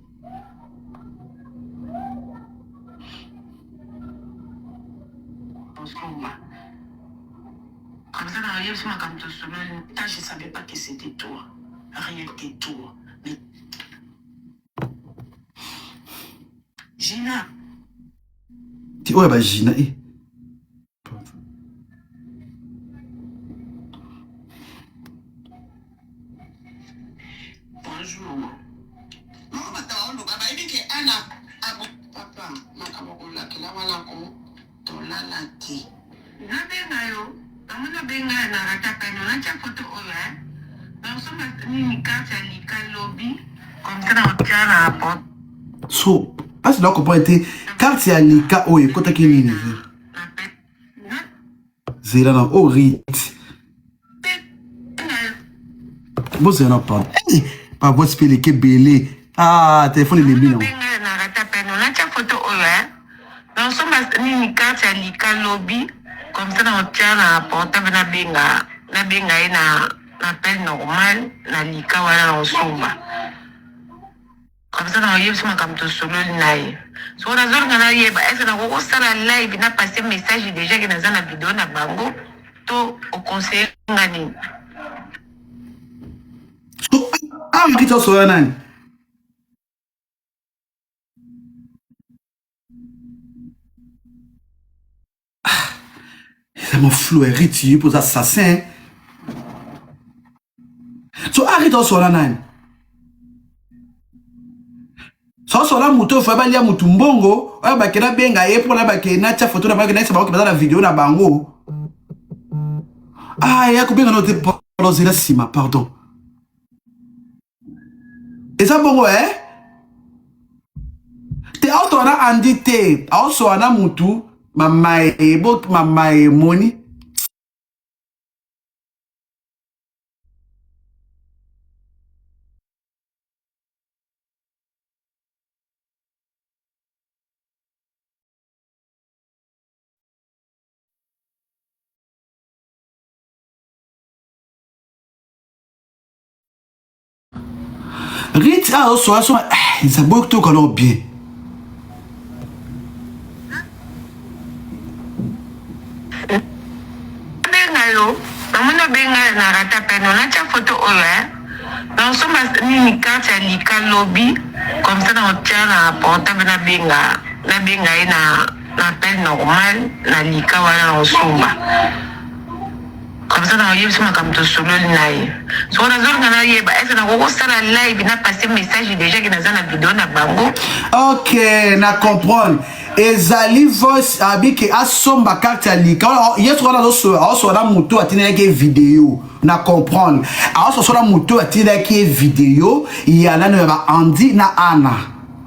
Speaker 4: Comme ça, dans le makambo tosololi, je savais pas que c'était toi. Rien que toi. Mais Gina.
Speaker 1: Ti oyo ba Gina eh.
Speaker 4: Bonjour maman. Maman bato baoloba bayebi ke Anna abo papa makambo kolakela wana ko tolala te. Nabenga yo namoni obenga ya na rata pano natia photo oyo hein nakosomba nini carte ya lika lobi comme ça nakotia na porte.
Speaker 1: So pasi na comprendre te carte ya lika oyo ekotaki nini zela na o oh, rit bozela na pardon hey, bavoice mpe eleki ebele ah telefone elembi nango
Speaker 4: natia photo oyo hein Nakosomba nini carte ya lika lobi comme ça nakotia na portable nabenga nabenga ye na na appel normal na lika wana nakosomba comme ça nakoyebisa makambo tosololi na ye soko nazolinga nayeba ese nakoki kosala live na passe message deja ke naza na video na bango to oconseille nga nini
Speaker 1: so awa kita osola nani eza mwa flou herite ye mpo oza assassin so arite osola nani sosola moto oyo faye balia motu mbongo oyo bakenda benga ye mpona bakende natya foto na bango nayesa bango baza na video na bango ah ya kobenga no te pardon zela nsima pardon eza bongo eh te aosola na andi te aosola na mutu mamaye bo mamaye moni Rit ah osola so eh, eza boyo toyoka nao bien
Speaker 4: Benga yo namoni obenga na rata peno natia photo oyo eh nakosomba nini carte ya lika lobi comme ça nakotia na portable nabenga nabenga ye na na appel normal na lika wana nakosomba Comme ça nakoyebisa makambo tosololi na ye soko nazolinga nayeba ese nakoki kosala live na passe message déjà ke naza na video na bango.
Speaker 1: Ok na comprendre ezali voice abike asomba carte ya lika ye soki wana azosola na moto atindelaki ye video na comprendre azosola moto atindelaki ye video ya nano ya ba Andy na Anna.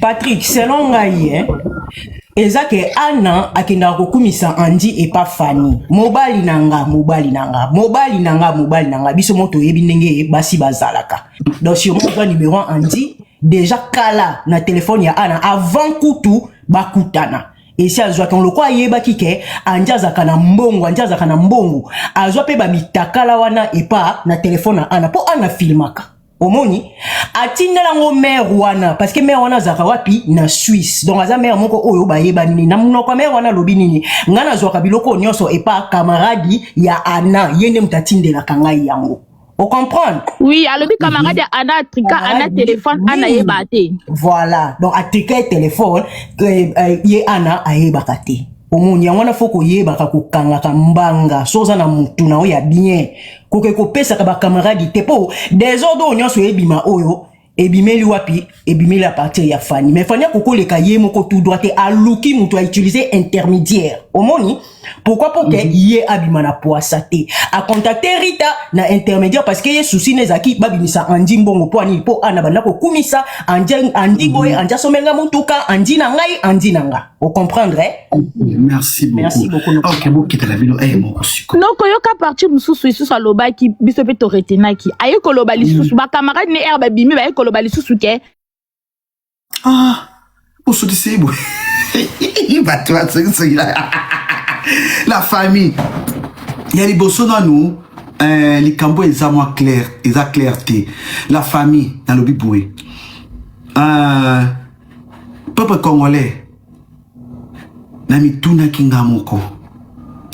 Speaker 8: Patrick, selon ngai eh, eza ke Anna akendaka kokumisa Andy epa Fanny. Mobali na nga, mobali na nga, mobali na nga, mobali na nga. Biso mo toyebi ndenge basi bazalaka. Donc sûrement ozwa numéro ya Andy déjà kala na telefone ya Anna avant kutu bakutana. Esi azwaki yango lokola ayebaki ke Andy azalaka na mbongo, Andy azalaka na mbongo. Azwa pe ba mitakala wana epa na telefone ya Anna po Anna filmaka. Omoni atindela yango mère wana parce que mère wana azalaka wapi na Suisse donc aza mère moko oyo bayebani nini na monoko ya mère wana alobi nini ngai nazwaka biloko oyo nyonso epa camarade ya Anna ye nde moto atindelaka ngai yango o comprendre.
Speaker 10: Oui, alobi camarade ya Anna atrika Anna téléphone Anna ayeba te.
Speaker 8: Voilà, donc atrika ye téléphone ye Anna ayebaka te. Omoni yango wana fo koyebaka kokangaka mbanga so oza na mutu na yo ya bien koke kopesaka ba camarade te po desordre oyo nyonso ebima oyo ebimeli wapi ebimeli à partir ya Fanny mais Fanny akokoleka ye moko tout droit te aluki mutu a utiliser intermédiaire omoni pourquoi pour que ye abima na poasa te a contacter Rita na intermédiaire parce que ye souci nezaki babimisa Andy mbongo po ani po ana banda kokumisa Andy Andy boye Andy asomenga mutuka Andy na ngai Andy na nga o comprendre eh?
Speaker 1: Merci beaucoup.
Speaker 8: Merci beaucoup.
Speaker 1: Ok, bokita la bino eh moko siko.
Speaker 10: Noko yoka partie mususu lisusu alobaki biso pe to retenaki. Aye koloba lisusu ba camarade ne air babimi baye koloba lisusu ke
Speaker 1: Ah, bosukisi boye. Bato basukisi la famille. Ya liboso nanu likambo eza mwa clair, eza clair te. La famille nalobi boye. Peuple congolais na mitunaki nga moko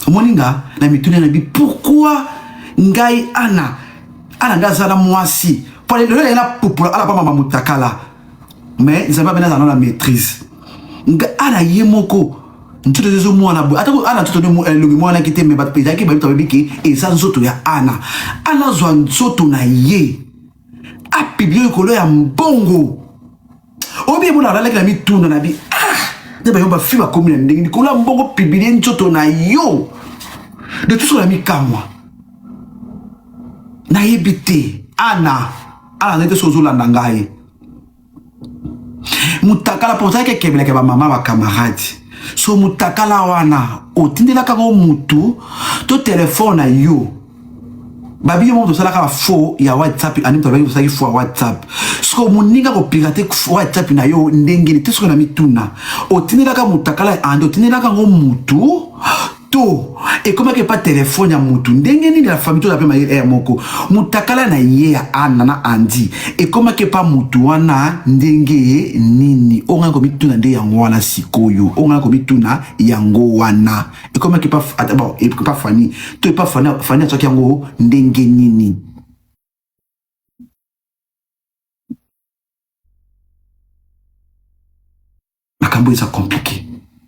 Speaker 1: omoni nga na mituna na bi pourquoi ngai Anna Anna nde aza na mwasi po lelo ye na pupula ala pa mama mutakala mais nzambe abena azala na maîtrise nga Anna ye moko nzoto ezomwana boye ata Anna nzoto elongi mwanaki te mais bato ezalaki bayebi bayebi ke eza nzoto ya Anna. Anna azwa nzoto na ye apiblie likolo ya mbongo obi emona alalaki na mituna na bi ah nde bayo bafi bakomi na ndenge likolo ya mbongo publie nzoto na yo de tout na mikamwa nayebi te Anna Anna ndenge soki ozolanda ngai mutakala mpo ozalaki ekebelaka bamama bacamarade so mutakala wana otindelaka ngo mutu to telefone na yo babi yo moko tosalaka ba faux ya WhatsApp ani moto alobaki tosalaki faux ya WhatsApp siko moninga kopirate WhatsApp na yo ndenge nini te soki na mituna otindelaka mutakala ande otindelaka ngo mutu to ekomaki epa telefone ya mutu ndenge nini la famille toza pe mayele air moko mutakala na ye ya Anna na Andy ekomaki epa mutu wana ndenge nini oyo ngai komituna nde yango wana sikoyo oyo ngai komituna yango wana ekomaki epa ata bon epa Fanny to epa Fanny Fanny atiaki yango ndenge nini makambo eza compliqué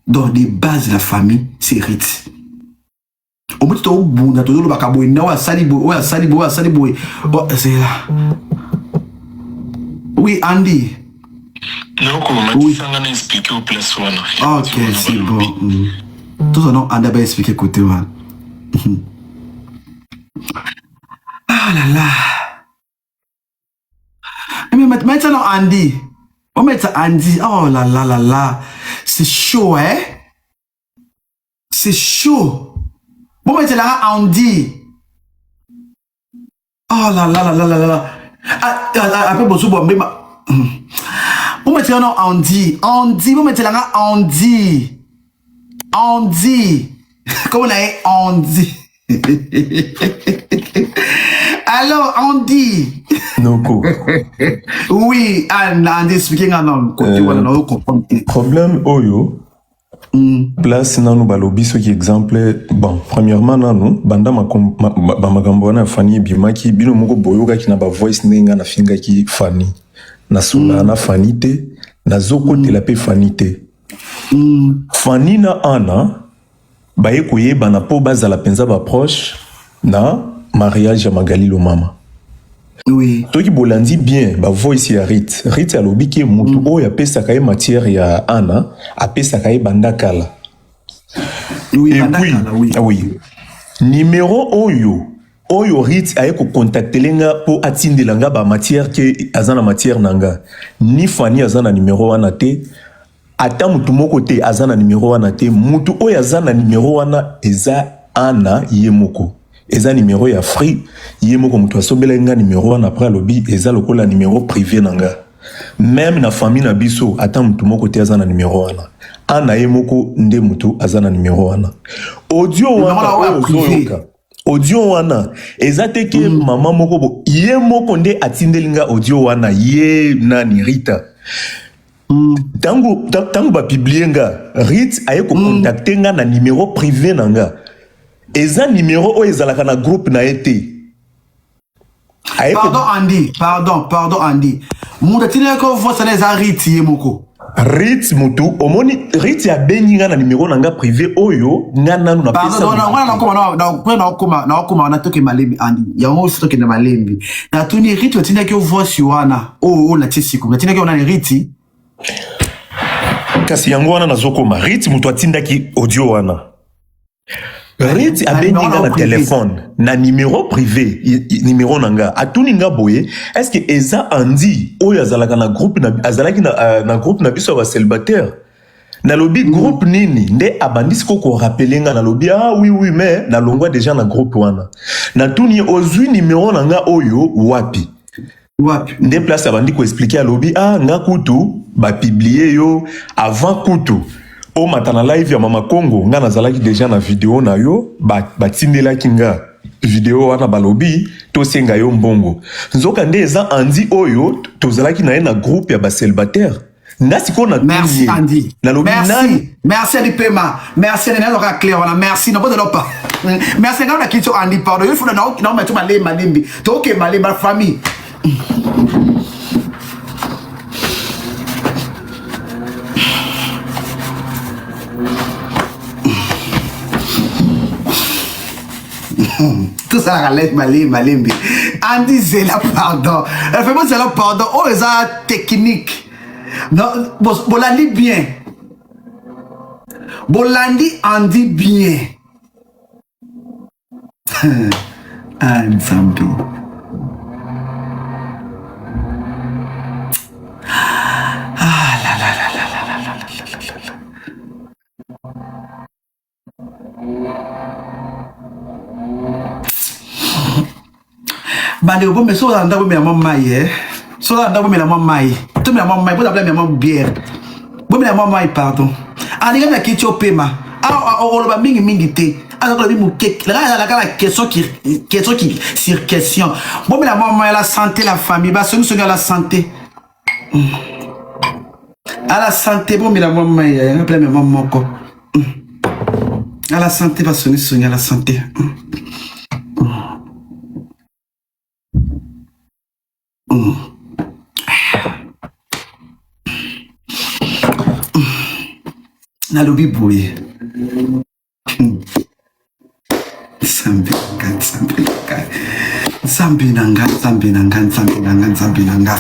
Speaker 1: donc de base la famille c'est Ritz omoti tobunda tozolobaka boye nde oyo asali boye oyo asali boye oyo asali boye oh, c'est là oui Andy
Speaker 9: Noko,
Speaker 1: oui.
Speaker 9: matisa nga na expliquer au place wana.
Speaker 1: Ok, c'est bon. Tout non, Andy va expliquer côté wana. Ah là là. Mais maintenant Andy. On met ça Andy. Oh là là là là. C'est chaud, hein? C'est chaud. Bon, mais là Andy. Oh là là là là là là. Ah, ah, ah, après, bonjour, bon, mais Bon, mais là Andy. Andy, bon, mais là Andy. Andy. Comment on a Andy? Alors, Andy.
Speaker 9: Noko.
Speaker 1: Oui, Anna, Andy, expliquez nga non, côté wana na comprendre.
Speaker 9: Problème oyo. Place nanu balobi soki exemple bon premièrement nanu banda bamakambo wana ya Fanny ebimaki bino moko boyokaki na ba voice ndenge nga nafingaki Fanny nasolaka na Fanny te nazokotela pe Fanny te Fanny na Anna baye koyebana po bazala mpenza ba proche na mariage ya Magali Lomama.
Speaker 1: Oui.
Speaker 9: Toki bolandi bien ba voice ya Rit. Rit alobi ke mutu oyo apesaka ye matière ya Anna apesaka ye banda kala.
Speaker 1: Oui,
Speaker 9: Et
Speaker 1: banda
Speaker 9: puis,
Speaker 1: kala, oui.
Speaker 9: Ah oui. Numéro oyo Oyo Ritz aye ko contactele nga po atindela nga ba matière ke aza na matière na nga. Ni Fanny aza na numero wana te, ata mutu moko te aza na numero wana te. Mutu oyo aza na numero wana eza Anna ye moko. Eza numero ya free, ye moko mutu asombelaki nga numero wana après alobi eza lokola numero prive na nga. Meme na famille na biso ata mutu moko te aza na numero wana. Anna ye moko nde mutu aza na numero wana. Audio wana oyo ozoyoka audio wana eza te ke mama moko bo ye moko nde atindeli nga audio wana ye nani Rita. Tango tango ba publier nga Rit aye ko contacter nga na numero privé na nga. Eza numero oyo ezalaka na groupe na ye te. Aye ko
Speaker 1: Pardon Andy, pardon, pardon Andy. Moto atindaki ko voice na eza Rit ye moko.
Speaker 9: Rit mutu omoni Rit abengi nga na numero na nga privé oyo nga nanu na pesa.
Speaker 1: Pardon, na wana nakoma na na na okoma na okoma na toke malembi Andy. Yango faut tokende malembi. Natuni Rit atindaki yo voice wana. Oh oh na tie siko. Natindaki yo nani Rit?
Speaker 9: Kasi yango wana nazokoma Rit mutu atindaki audio wana. Rit abengi nga na telefone na numero privé numero na nga atuni nga boye est ce que eza Andy oyo azalaka na groupe na azalaki na, na groupe na biso ya ba célibataire nalobi groupe nini nde abandi sikoyo korapele nga nalobi ah oui oui mais nalongwa déjà na groupe wana natuni ye ozwi numero na nga oyo wapi
Speaker 1: Wapi?
Speaker 9: Nde place abandi ko expliquer alobi ah nga kutu ba publier yo avant kutu omata na live ya mama Congo nga nazalaki dejà na video na yo ba batindelaki nga video wana balobi tosenga yo mbongo nzoka nde eza Andy oyo tozalaki na ye na groupe ya ba celibataire nga sikoyo na
Speaker 1: Merci Andy.
Speaker 9: nalobi
Speaker 1: Merci.
Speaker 9: nani
Speaker 1: Merci Andy Pema. Merci Andy nazoka clair wana. Merci. Na bozo pa. Merci nga na kitso Andy pardon. Yo funa na na ma tuma lemba lembi. Toke malemba famille. tosalaka let malembe malembe andi zela pardon vraiment zela pardon oyo eza technique Non, bolandi bien. Bolandi Andy bien. ah, Nzambe. Ah là là là là là là là là là là. Bandeko bombe soki oza na ndako bomela mwa mai eh. Soki oza na ndako bomela mwa mai. Tomela mwa mai, bozala mela mwa bière. Bomela mwa mai pardon. Alinga na kiti opema. Awa okoloba mingi mingi te. Aza koloba moke. Laka la question qui question qui sur question. Bomela mwa mai la santé la famille, ba songi songi la santé. À la santé bomela mwa mai ya nga mpe mwa moko. À la santé ba songi songi à la santé. Nalobi boye. Nzambe na nga, Nzambe na nga. Nzambe na nga, Nzambe na nga, Nzambe na nga, Nzambe na nga.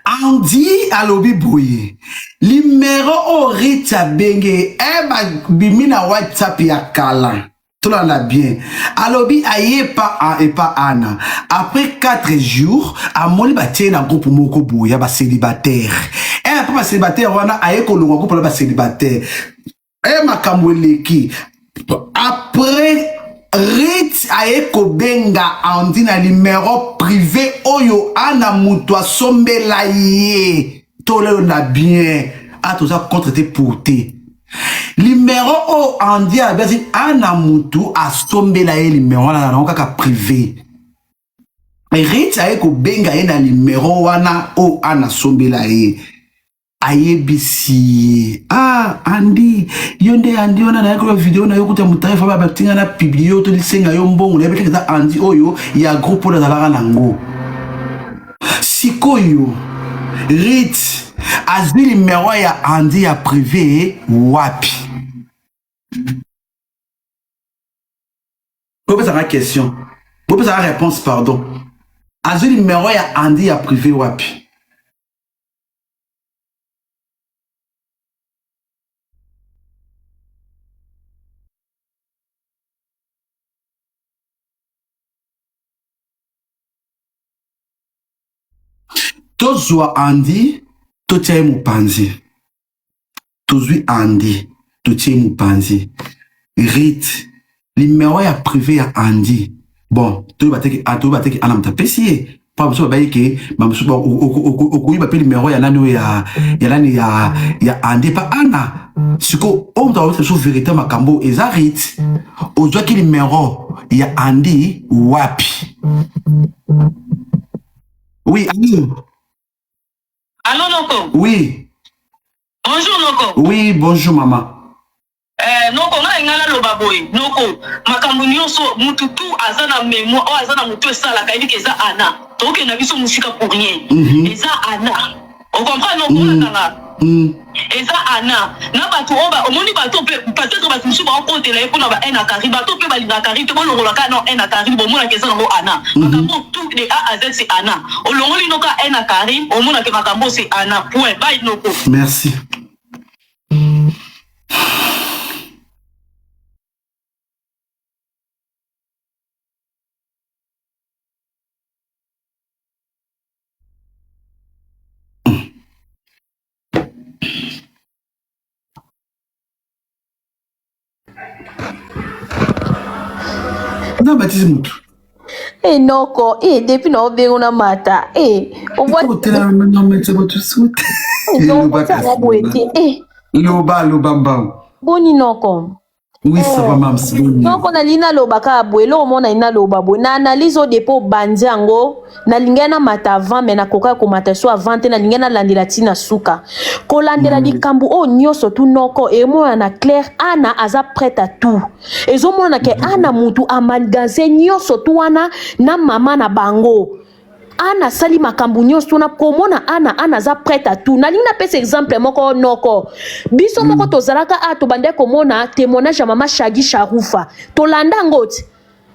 Speaker 1: Andy alobi boye limero oyo Ritz abenge e babimi na WhatsApp ya kala tolanda bien alobi aye epa epa Anna après 4 jours amoni batie na groupe moko boye ya bacélibataire e après bacélibataire wana aye kolongwa groupe wana bacélibataire e makambo eleki après Ritz aye kobenga Andy na numero privé oyo Anna mutu asombela ye tolanda bien a toza contre te pour te Numero oyo Andy abeti Anna mutu asombela ye numero wana nango kaka privé. Ritz aye kobenga ye na numero wana oyo Anna asombela ye. Ayebisi ye ah Andy yo nde Andy wana nayaki koyoka video na yo kuta moto fa batinga na publie yo tolisenga yo mbongo nayebi te eza Andy oyo ya groupe oyo nazalaka nango. Sikoyo Ritz azwi numero ya Andy ya privé wapi? Bopesaka question, bopesaka réponse pardon. Azwi numero ya Andy ya privé wapi? Tozwa Andy totia ye mopanzi. Tozwi Andy totie ye mopanzi. Rit numero ya privé ya Andy. Bon, toyeba te ke ah, toyeba te ke ana moto apesi ye. Po bamosusu babayi ke bamosusu okoyiba mpe numero ya nani oyo ya ya nani ya ya Andy pa Ana. Siko oyo moto akobisa biso verite makambo eza Rit. Ozwaki numero ya Andy wapi? Oui, allô.
Speaker 4: Allô noko.
Speaker 1: Oui.
Speaker 4: Bonjour noko.
Speaker 1: Oui, bonjour maman.
Speaker 4: Eh, noko ngai ngai naloba boye noko makambo nyonso mutu tu aza na mémoire oyo aza na motu esalaka yebi ke eza ana tokokende na biso mosika pour rien mm -hmm. eza ana ocomprendre noko mm -hmm. olakanga mm. Eza Anna na batu oyo ba omoni batu oyo pe peut etre batu mosusu baokotela ye pona ba haine ya Carine batu oyo pe balingaka Carine te bolongola kaka nao haine ya Carine bomonaka eza nango Anna makambo oyo tout de A à Z c'est Anna olongoli no kaka haine ya Carine omona ke makambo oyo c'est Anna point bye noko.
Speaker 1: Merci. Na batisi mutu.
Speaker 11: Eh noko, eh depuis na obengo na mata. Eh,
Speaker 1: obwa na mete mutu sute.
Speaker 11: Noko tanga boye te. Eh.
Speaker 1: Loba loba mbao.
Speaker 11: Boni noko.
Speaker 1: Oui, ça va, mams.
Speaker 11: Noko nalingi naloba kaka boye eloko moko nalingi naloba boye na analyse oyo depo obandi yango nalingaki namata avant mais nakokaki komata so avant te nalingaki nalandela ti na suka kolandela likambo oyo nyonso tu noko emonana claire ana aza prête à tout ezomonana ke ana mutu amanigance nyonso tu wana na mama na bango Anna asali makambo nyonso tuna komona Anna Anna aza prête à tout nalingi napesa exemple moko noko biso moko tozalaka a tobandaki komona témoignage ya mama Shagi Sharufa tolanda yango ti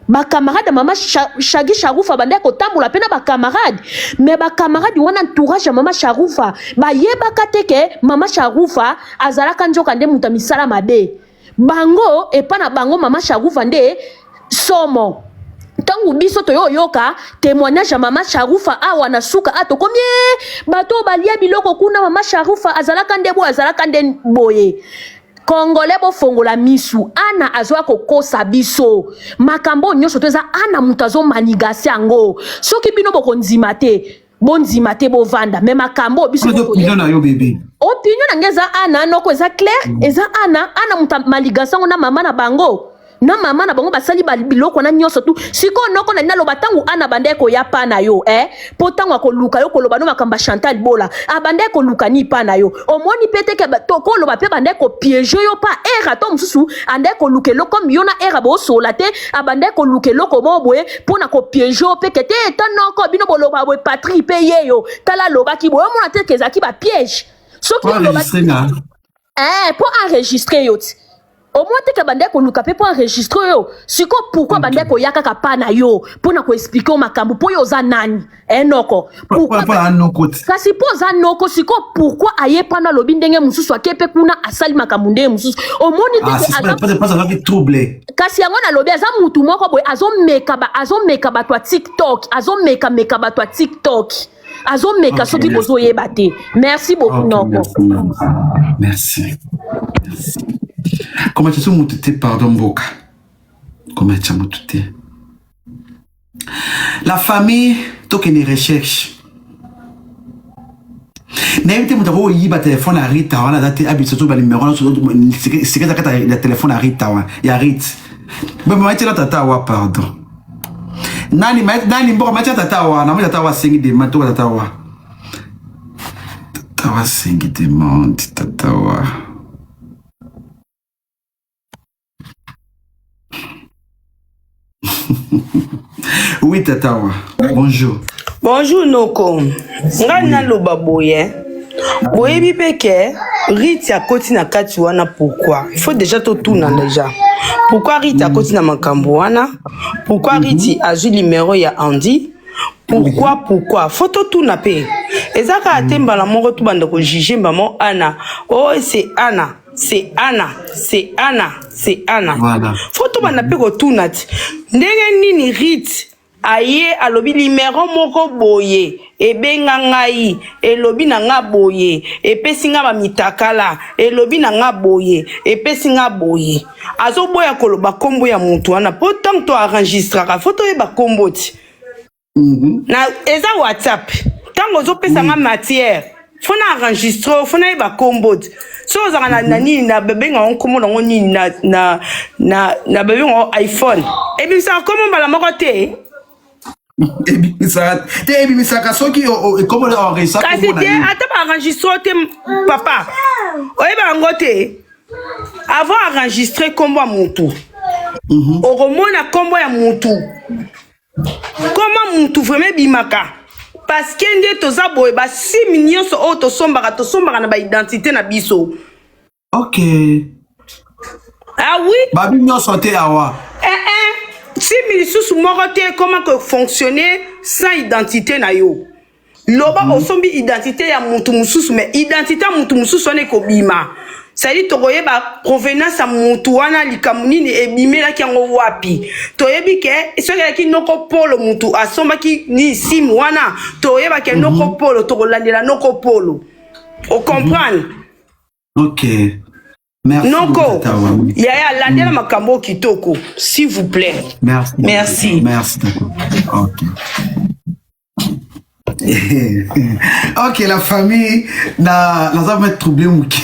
Speaker 11: bacamarade ya mama Shagi Sharufa bandaki kotambola mpe na bacamarade mais bacamarade wana entourage ya mama Sharufa bayebaka te ke mama Sharufa azalaka nzoka nde moto ya misala mabe Bango epa na bango mama Sharufa nde somo. Tango biso toyo yoka témoignage ya mama Sharufa awa na suka a tokomi eh, bato oyo balia biloko kuna mama Sharufa azalaka nde boye azalaka nde boye. Congolais bofongola misu Ana azoya kokosa biso makambo oyo nyonso to eza Ana moto azomanigase yango soki bino bokondima te bondima te bovanda me makambo oyo biso
Speaker 1: opinion na yo bebe
Speaker 11: opinion na ngai eza ana noko eza claire mm. eza ana ana moto maligansa yango na mama na bango na mama na bango basali biloko wana nyonso tu sikoyo noko na naloba ntango ana abandaki koya pa na yo eh? mpo ntango akoluka yo koloba no makambo ya chantal bola abandaki koluka ni pa na yo omoni mpe teke koloba mpe bandaki kopiege yo pa era to mosusu andaki koluka eloko comme yo na era bosola te abandaki koluka eloko moko boye mpo na kopiege yo mpe ke te eta noko bino boloba boye patrik mpe yeyo tala alobaki boye omona te ke ezalaki bapiege soki olobaki eh, mpo enregistre yo ti omoni te ke bandaki koluka mpe mpo enregistre yo sikoyo pourkui okay. bandaki koya kaka pa na yo mpo na koexplike yo makambo mpo yo oza nani eh, noko kasi mpo oza noko sikoyo pourkui aye mpana alobi ndenge mosusu ake mpe kuna asali makambo ndenge mosusu omoni te
Speaker 1: ah,
Speaker 11: kasi yango nalobi aza mutu moko boye azomeka ba, azomeka bato ya tiktok azomekameka bato ya tiktok azomeka okay, soki bozoyeba te merci beaucoup okay, noko
Speaker 1: merci, merci. koma tya so mutu te pardon mboka koma tya mutu te La famille tokende recherche. nayebi te moto akoyiba telefone ya rita wana aza te abisa to banimero nyonso sika eza kati ya telefone ya rita wana ya rit maitiela tata wa pardon nani nani mboka maitiela tata wa namoni tata wa asengi demande toka tata wa tata wa asengi demande tata wa Oui, Tatawa. Bonjour.
Speaker 12: Bonjour Noko. Ngai naloba boye. Boyebi pe ke Riti akoti na kati wana pourquoi? Il faut déjà totuna déjà. Pourquoi Riti akoti na makambo wana? Pourquoi Riti azwi numéro ya Andy? Pourquoi pourquoi? Faut totuna pe. Eza kaka te mbala moko tobanda ko juger mbamo Anna. Oh c'est Anna. C'est Anna, c'est Anna, c'est Anna.
Speaker 1: Voilà.
Speaker 12: Faut tobanda pe kotuna ti. Ndenge nini Rite Aye alobi limero moko boye ebenga ngai elobi na nga boye epesi nga ba mitakala elobi na nga boye epesi nga boye azoboya koloba kombo ya mutu wana po tango to enregistraka faut toyeba kombo ti na eza whatsapp tango ozopesa nga matière faut na enregistre faut nayeba kombo ti so ozalaka na, na nini na babenga yango nkombo nango nini na, na, na, na babenga yango iphone ebimisaka kombo mbala moko te
Speaker 1: ebimisaka te ebimisaka soki ekombo na enregistre
Speaker 12: kasi te ata baenregistre te papa oyeba yango te avant enregistre kombo ya mutu okomona kombo ya mutu Comment mutu vraiment ebimaka parce que nde toza boye ba sim nyonso oyo tosombaka tosombaka na ba identité na biso.
Speaker 1: Ok.
Speaker 12: Ah oui.
Speaker 1: Babi nyonso te awa.
Speaker 12: Eh eh. Sim lisusu moko te comment que fonctionner sans identité na yo. Loba osombi identite ya mutu mususu mais identite ya mutu mususu wana ekobima c'est-à-dire tokoyeba provenance ya mutu wana likambo nini ebimelaki yango wapi toyebi ke soki ezalaki noko polo mutu asombaki nini sim wana toyeba ke noko polo tokolandela noko polo ocomprendre
Speaker 1: Ok. Merci
Speaker 12: noko yaya landela makambo oyo kitoko s'il vous plaît
Speaker 1: Merci.
Speaker 12: Merci.
Speaker 1: Merci. Ok. Ok, la famille, na naza vraiment troublé moke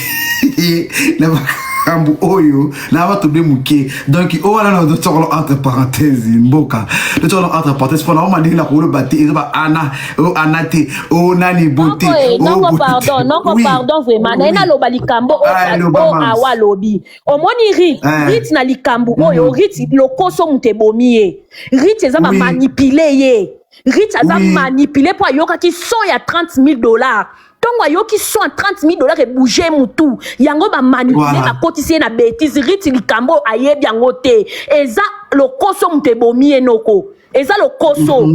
Speaker 1: na makambo oyo na ba troublé moke. Donc oyo wana na tokolo entre parenthèse mboka tokolo entre parenthèse mpona oma ndenge na koloba te eza ba ana o ana te o nani bote
Speaker 11: Noko eh,
Speaker 1: o
Speaker 11: noko
Speaker 1: bote
Speaker 11: pardon, noko
Speaker 1: oui
Speaker 11: pardon vraiment. Naye
Speaker 1: oui
Speaker 11: naloba likambo oyo
Speaker 1: Ah, loba
Speaker 11: oyo
Speaker 1: mams.
Speaker 11: awa alobi. Omoni Rit,
Speaker 1: Eh.
Speaker 11: Rit na likambo oyo, Rit lokoso moto ebomi ye. Rit eza ba
Speaker 1: Oui.
Speaker 11: manipuler ye. Rit aza
Speaker 1: Oui.
Speaker 11: manipuler po ayokaki son ya 30 000 $. Ntongo ayoki son ya 30 000 $ ebouge mutu. Yango ba manipuler bakotisi ye na bêtise. Rit likambo oyo ayebi yango te. Eza lokoso moto ebomi ye noko. Eza lokoso.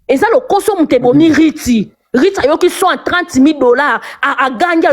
Speaker 11: Eza lokoso moto ebomi Riti. Riti ayoki son ya 30 000 $, agangi.